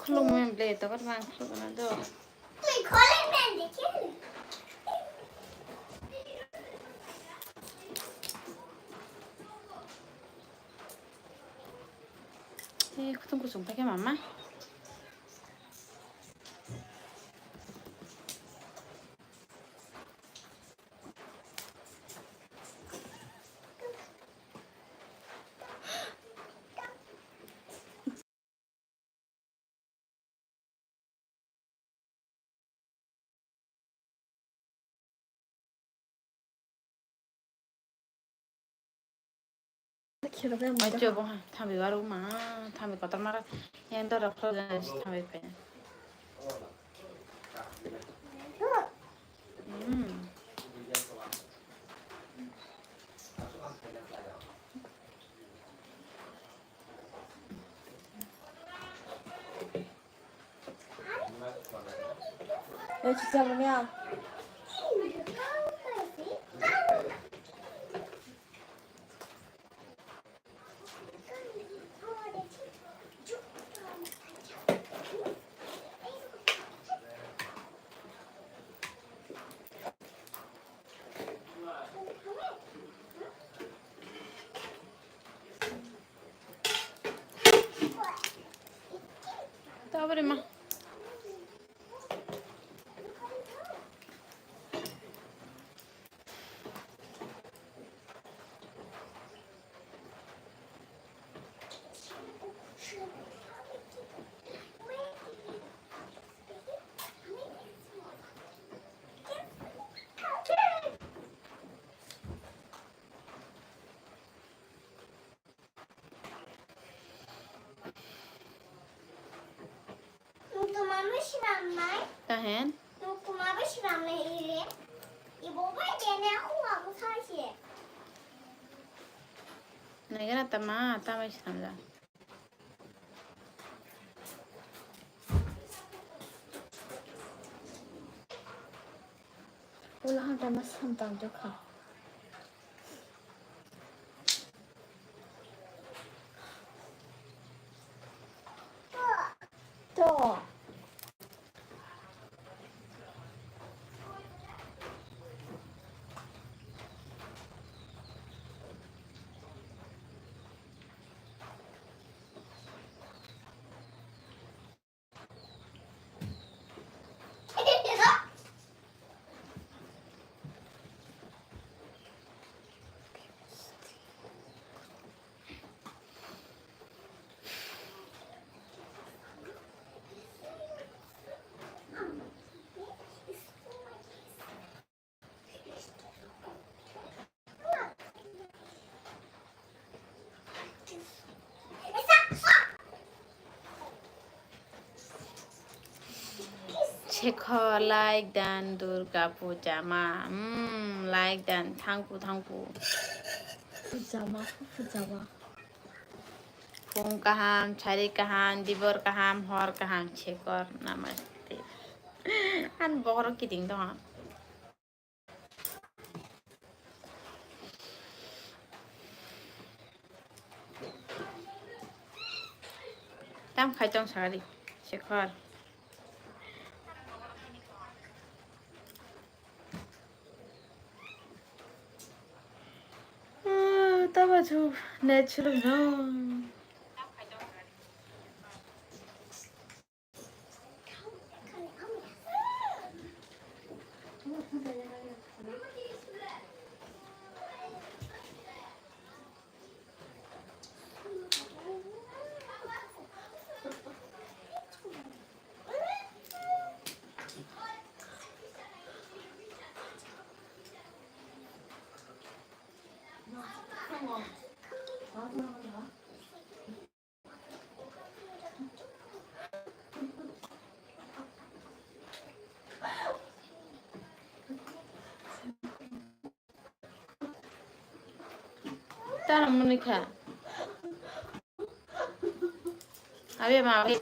Khulumwi ble, tokar bang khulumna do. Eh, kutung kusung pakai mama. Mai chobo ha, thambi waru ma, thambi kotor mara, yang doro khoro jana thambi pe. Hmm. Tabari ma. Nung tuma bai swnamnai? Tahen? Nung tuma bai swnamnai ire? Ibo bai dene khunga bwsai se. Naigana tama, tama swnamjak. Ulo hanta ma samtang jokha. To. Sekho like dan Durga puja ma. Hmm, like dan thangku thangku. Puja ma, puja ma. Phung kaham, sari kaham, dibor kaham, hor kaham, Sekho namaste. An bohoro kiting dong. Tam khai tong sagari, Sekho. Ah, tama chu net chuluk no. Tamo ni kha. Abi ma abi.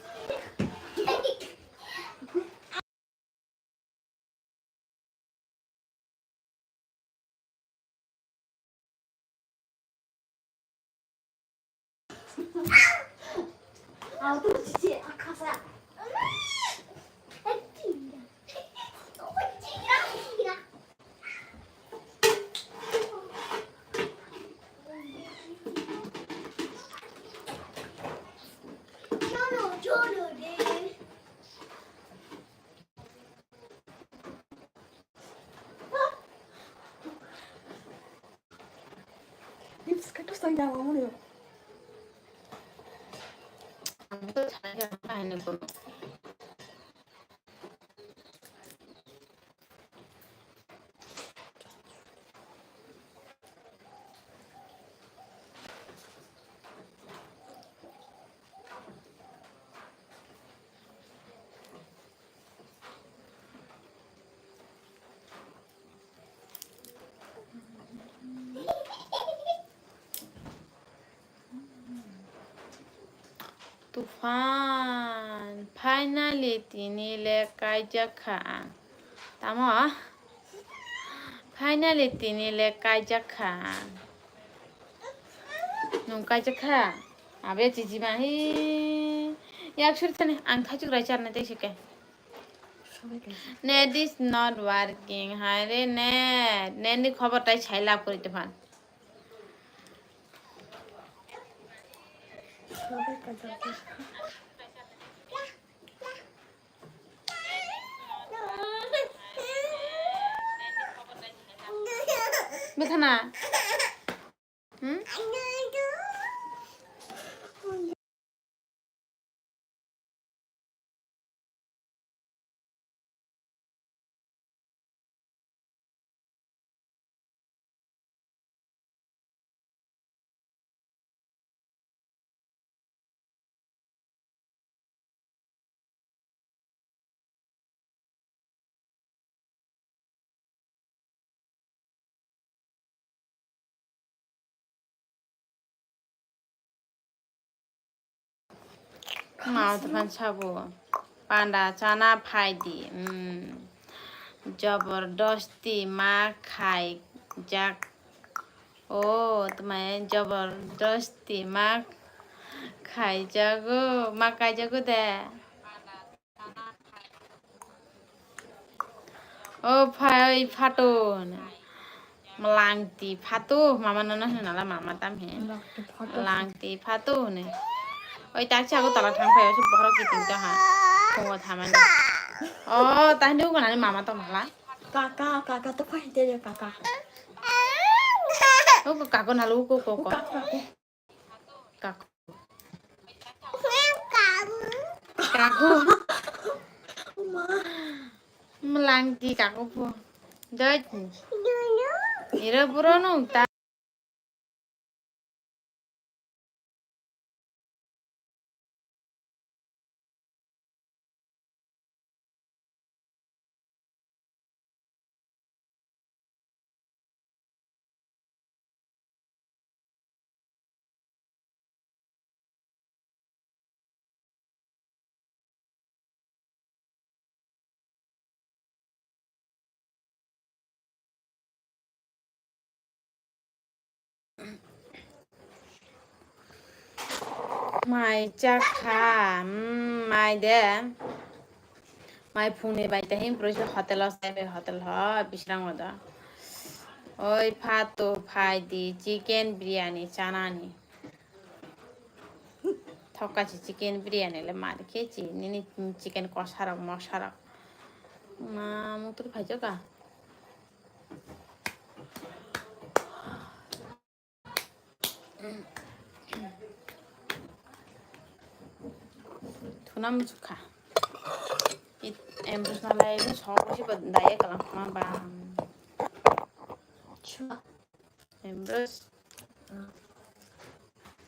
Tufan, finally tini le kaijak kha ang. Tamo? Finally tini le kaijak kha ang. Nwng kaijak kha? Abe chichi ma hi. Yak suri thani ang thaichuk rai charnai tei se ke. Net is not working. Hai re net. Net ni khobor tai sai lab kori tufan. Sabai kajak. Thana. Hmm? Ma tongkha sabo. Panda chana phaidi. Hmm. Jobordosti ma khaijak. O, tmai jobordosti ma khaijago, ma kaijago de. O phai phato hwnwi. Mwlangti phato, mama nono hwnwi nala mama tam he. Mwlangti phato. Mwlangti phato hwnwi. Oi tak chago tala thang phai, osi bokhorok kiting to ha. Phungo thamani. O, ta hindi ugo nani mama to mala. Kaka, kaka to phai te kaka. Ugo kako nalo ugo koko. Kaka, kaka. Kaku. Kaku. Melangki kaku po. Doi. Ira pura nung ta. Mai chakha, mm, mai de. Mai phungni bai tahim prosi hotel o sai bai hotel ho bisrang oda. Oi phato phai di chicken biryani chanani. Thokachi chicken biryani le mari khechi nini chicken kosa rok mosa rok. Ma mutur phai joka. Thuna muchukha. It em busna lai bu so si ba dai kalam ma ba. Chua. Em bus.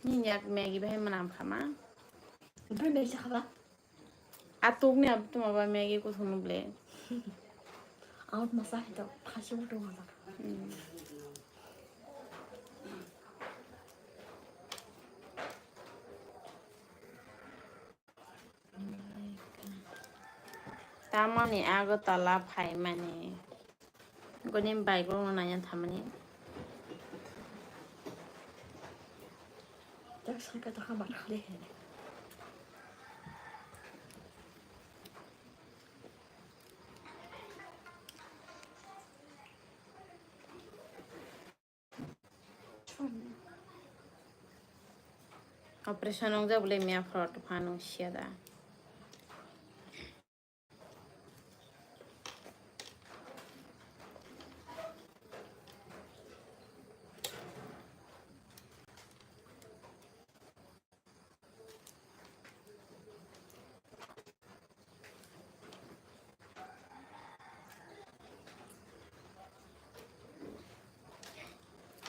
Ni yak Maggie bahai manam khama. Bui bai sa khala. Atuk ni ab tuma ba Maggie ko thunu ble. Out masa hito khasi utu masa. Hmm. Tamoni Agartala phaimani. Goni bike rokno naiya thamani. Tak saka taka bathale he. Operation wngjak bwle miya phoro tongphano siya da.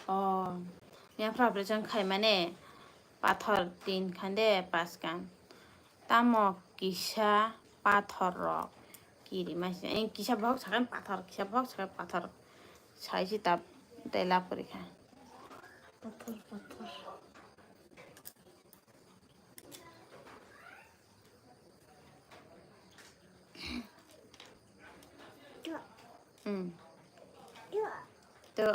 O, miya phra operation khaimani pathor tin khan de pas khan. Tamo kisa pathor rok kiri masi. Kisa bohok sakhe pathor, kisa bohok sakhe pathor. Saisi tap tei lab kori kha. Pathor, pathor. Hmm. To.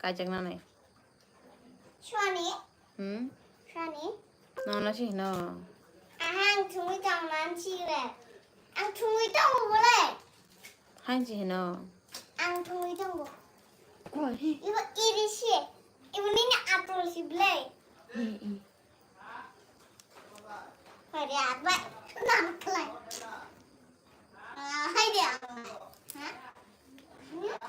Kajak nanai. Suani? Hmm? Suani? Nono si hino. Aha, ang thungwi tong man si le. Ang thungwi tongo bole. Hain si hino. Ang thungwi tongo. Koi. Ibo iri si. Ibo nini atul si bole. Hmm, hmm. Hoi de abai. Nam klai. Ah, hai de abai. Ha?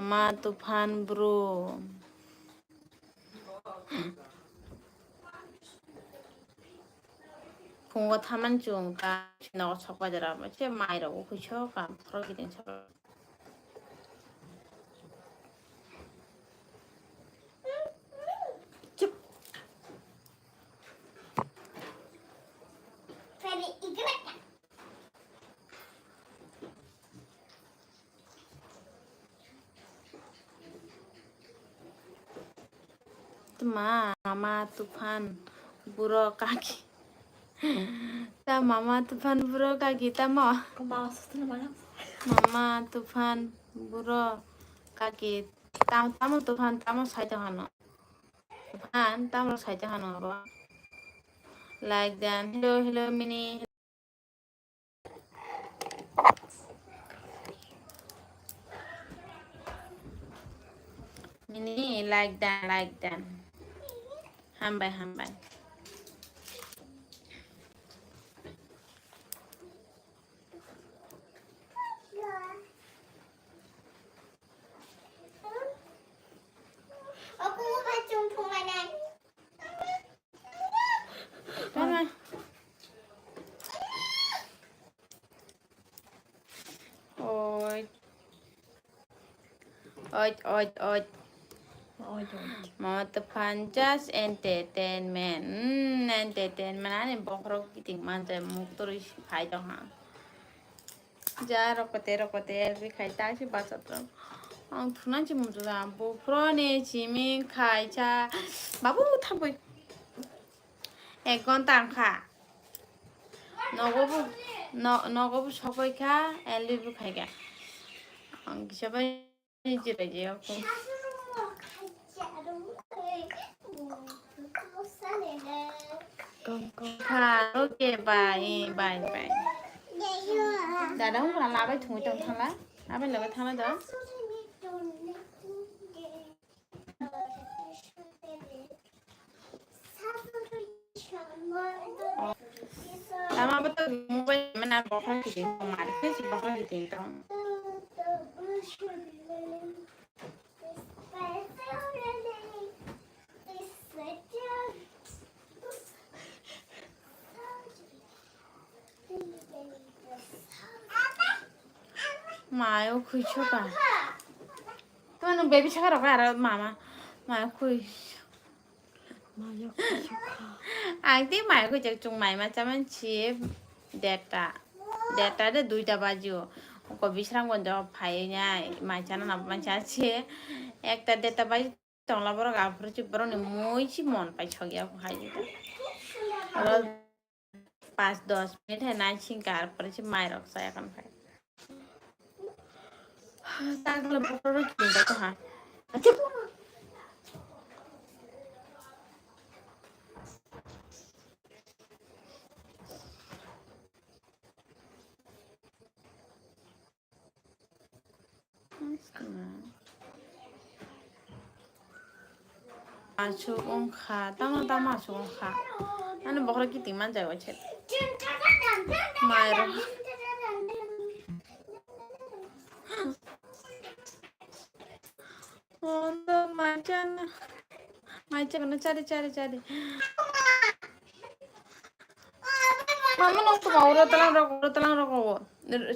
Ma tuphan bro. Phungo thaman chung ta nogo sok bajara se mai rok ukui sok kam phoro giding sok. Chup. Tma, mama tuphan buro kaki. Ta mama tuphan buro kaki tamo. Mama tuphan buro kaki tam tamo tuphan tamo sai tongano. Tuphan tamo sai tongano abo. Like dan hello hello mini. Nini like dan, like dan. Hambai, hambai. Tama. Oi. Oi, oi, oi. Oi, oi. Mo to phan just entertainment. Hmm, entertainment ani bokhorok kiting manjai muktorwi phai tongha. Ja rokote rokote elbi khai ta si bachatra. Ang thuna si mutu da. Buphro ni simi khai cha. Babu thaboi. Ek ghonta wngkha. Nogo bo, no-, nogo bo sokoi kha, elbi bo khai kha. Ang kisa bai jirai je ako. Kha, okay, bye, bye, bye. Dada, hung khana labai thungwi tong thangla. Labai labai thangla da. Tama betul mobile mana bokhok kiting tong, mari ke si bokhok kiting tong. Mayo khuisoka. Tamo baby saka rok aro mama. Mayo khui. Mayo khuisoka. Ang tei mayo khuijak chung mai ma chaman chi deta. Deta de duita bajio. Ko bisrang bondo phai nai mai chana na ma cha chi. Ekta deta baji tongla borok aphuru chi borok ni mui chi mon pai sogya hai deta. Oro Pas dos minute hai nai singka, arpore se mai rok chaya kan phai. Takle bokhorok rok chini jai tongha. Aswk wngkha, tamo tamo aswk wngkha. Ani bokhorok kiting manjak bai se. Mairok. Ondo mai chana. Mai chana chari chari chari. Mama nong tuma uro talang rok, uro talang rok o.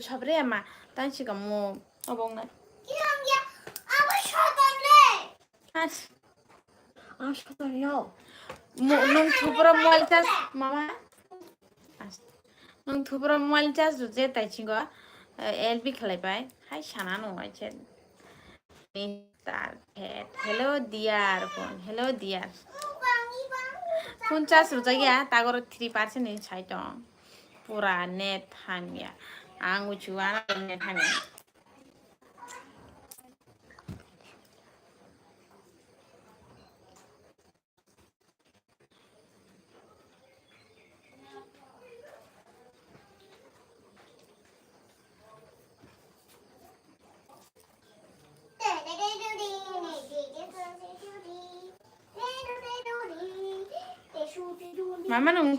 Sabre ama, tang si kamu. Abong na. As. As ka yo. Mo nong thupra mobile charge, mama. As. Nwng thupra mobile charge rwje taisingo, eh, L B khlaibai. Hai sana nung ai se. Mister Pet. Hello dear phone. Hello dear. Phone charge rwjak ya, tagoro three percent ni sai tong. Pura net hamya. Ang uchu ana net hamya. Mama nung.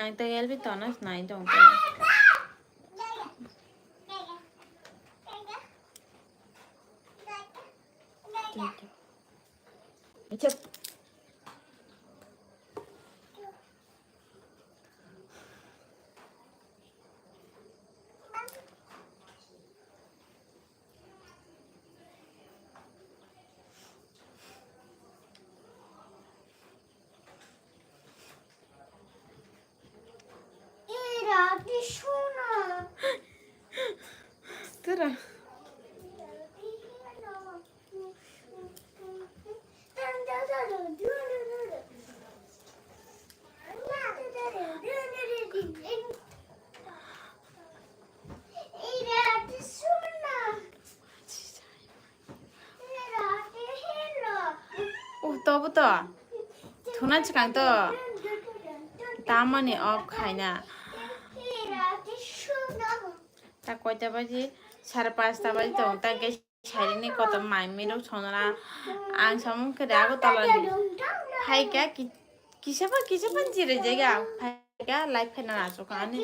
Ang tei L B tono sinai tong. Tara. Uh, tobo to. Thuna chikang to. Tamani off khaina. Ta koita baji? Sare pasta baji tong. Ta gas sairing ni kotor mai mirok songra. Ang samung khe de ago tola ni. Hai kya ki, kisa ba, kisa ba jire jega. Hai kya live khaina nacho kani.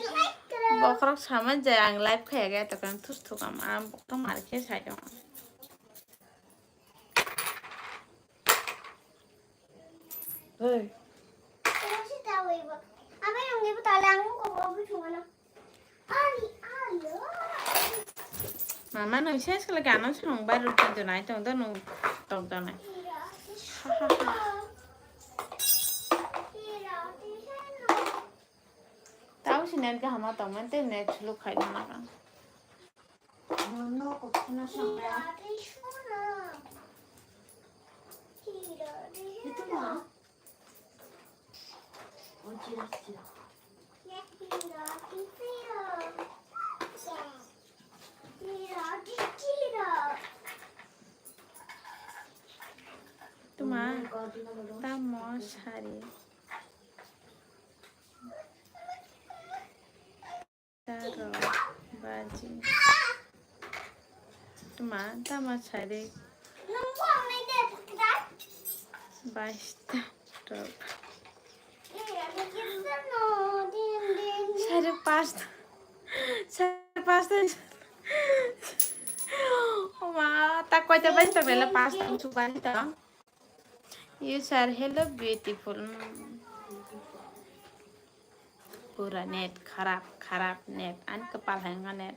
Bokrok sama jai ang live khaya ga to kan thus thukam. Ang bokrok mar khe sai dong. Hey. Mama, nwng ses kala gana song bai rwtwi donai tong do nwng tok donai. Tao si net gahama tongmani tei net suluk khai gana kang. Tuma, tamo sari. Taro baji. Tuma, tama sari. Baista rok. Sari pasta. Sari pasta. Oma, ta koita baji ta bela pasta chubani ta. You sir, hello beautiful. Mm. Pura net kharap, kharap net. Ani kwpal hai wngkha net.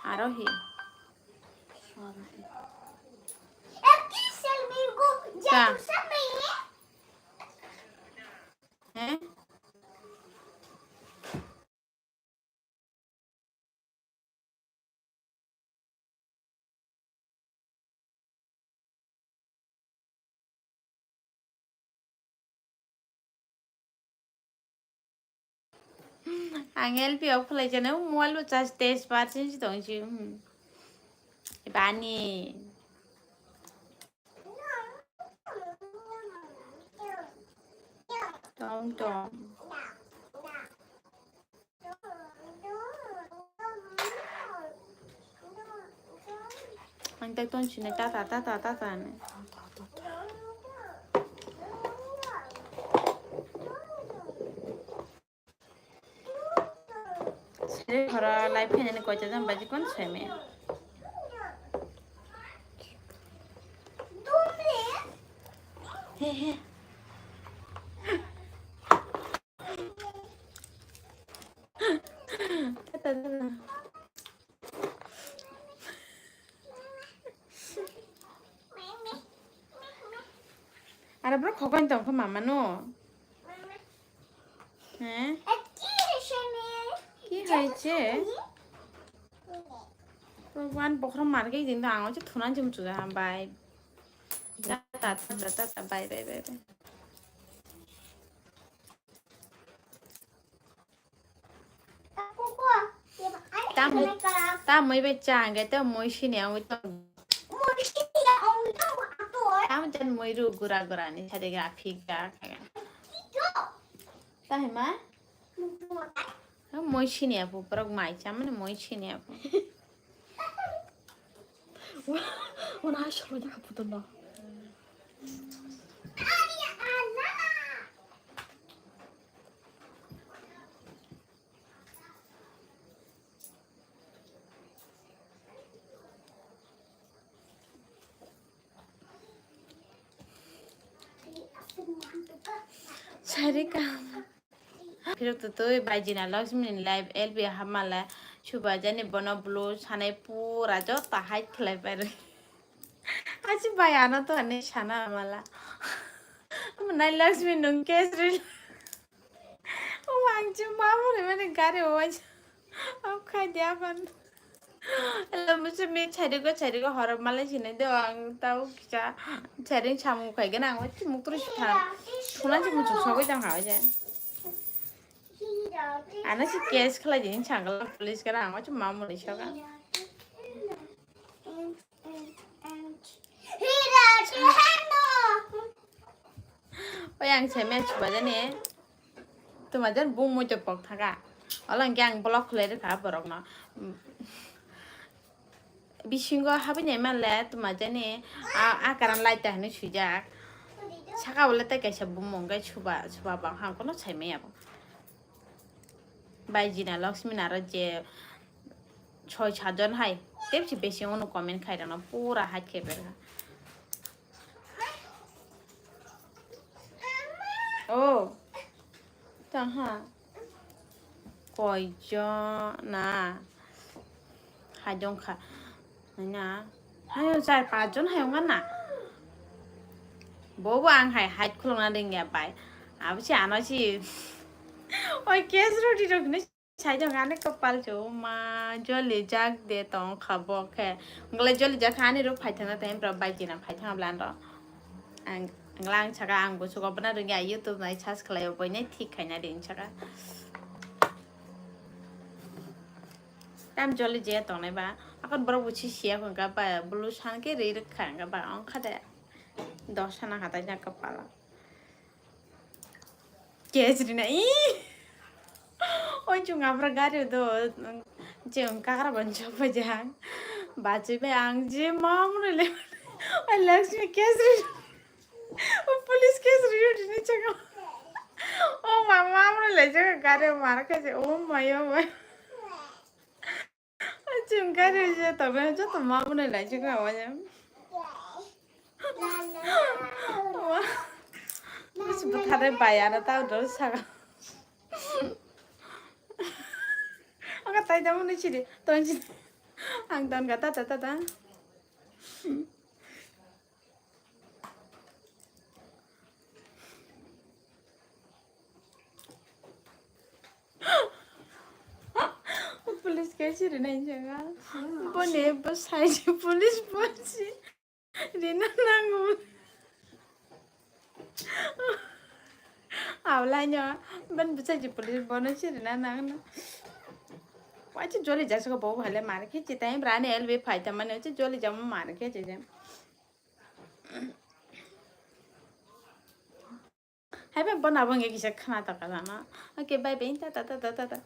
Aro hi? Ka? He? Ang L P off khlai jana, mobile bo charge teis percent se tong si, hmm. Bani. Tong tong. Ang tak ton sini tata, tata, tata ni. Sere khoro live khainani koita jam baji kon seme. He, he. Tata, tata. Aro bro khokon tong kho mama no. He? Ki hai che? Bro wan bokhrom mar ge din da ang che thunan jum chu da bai. Tata, tata, tata, bye, bye, bye, bye. Tam, tam mui bai cha ang ge, tam mui sini ang to. Tam jan mui ru gura gura ni sade ga phik ga khaga. Ta hima? Tam mui sini apu, borok mai cha mani mui sini apu. Ona hai solo jaka putulno. Sarika. Phirok tutui bai jina Lakshmi ni live L B hamala suba jani bono blue sanai pura joto hide khlai pai rw. Achi bai ano to ani sana amala. Nai Lakshmi nung case ril. O ang chi ma mure mani gari o wai. Am khai dia ban. Ela musu mi chari go chari go horok malai sinai de ang tau kisa chari samung khai gana ang wai muk turu sitha. Thuna chi musu sogoi tang ha wai je. Ano si case khlai jini changla police kara ang wai ma mure soga. Oi ang se match bajani. Tuma jan bung mui to pok thaka. Ola hwnkhe ang block khulai rwkha borokno. Bisingo habinai manle tuma jani a, a karan light ta hinwi swijak. Saka ule tei kaisa bumung khe suba, suba bang hang kono sai maya bo. Bai jina Lakshmi naro je soi sajon hai tebsi besi ono comment khai rano pura hai khe berha. Oh. Tang ha. Koi jo na. Hai dong kha. Hai na. Hai char pas jon hai ong na. Bo bo ang hai hai khulong na ding ya bai. Abo si ano si. Oi case roti rok ni. Saijak ani kapal se, o ma, joli jak de tong kha bo khe. Wngkha le joli jak kha ani rok phai thangna time rok bai jina phai thang bla ro. Ang, ang lang saka ang bo sugo bana rwngya YouTube nai search khlai bo nai thik khaina de saka. Tam joli je tongnai ba. Akon borok bo si siya ko wngkha ba bulu san khe ri rwkha wngkha ba wngkha de. Dos sana hatai jak kapal. Case rina, ih. Oi, chwng abra gari do, chwng kagra ban chok pai jang. Bachwi bai ang je mam rele. Oi, Lakshmi case ri. O police case ri ri ni chaka. O mama mam rele je gari mar kha je. O mai, o mai. Chwng kari je tobe joto ma mwnwi lai chwng kha wajam. Bisi bwthare bai ano ta do saka. Aka tai da mwnwi chiri ton chiri. Ang ton ga tata tata. Police case rina injaga. Boni bo sai police bo si rina nango. Awlaino ban bwsai ji police bono si rina nangno. Wachi joli jasgo bo hale mar khe chitai brani L B phai tamani wachi joli jamo mar khe chitai. Hai bai bono abo wngkha kisa khna taka jana. Okay, bye bye. Tata, tata, tata.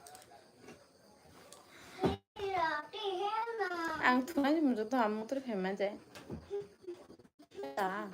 Ang thunai mujung to ham mutur phema jai. Ta.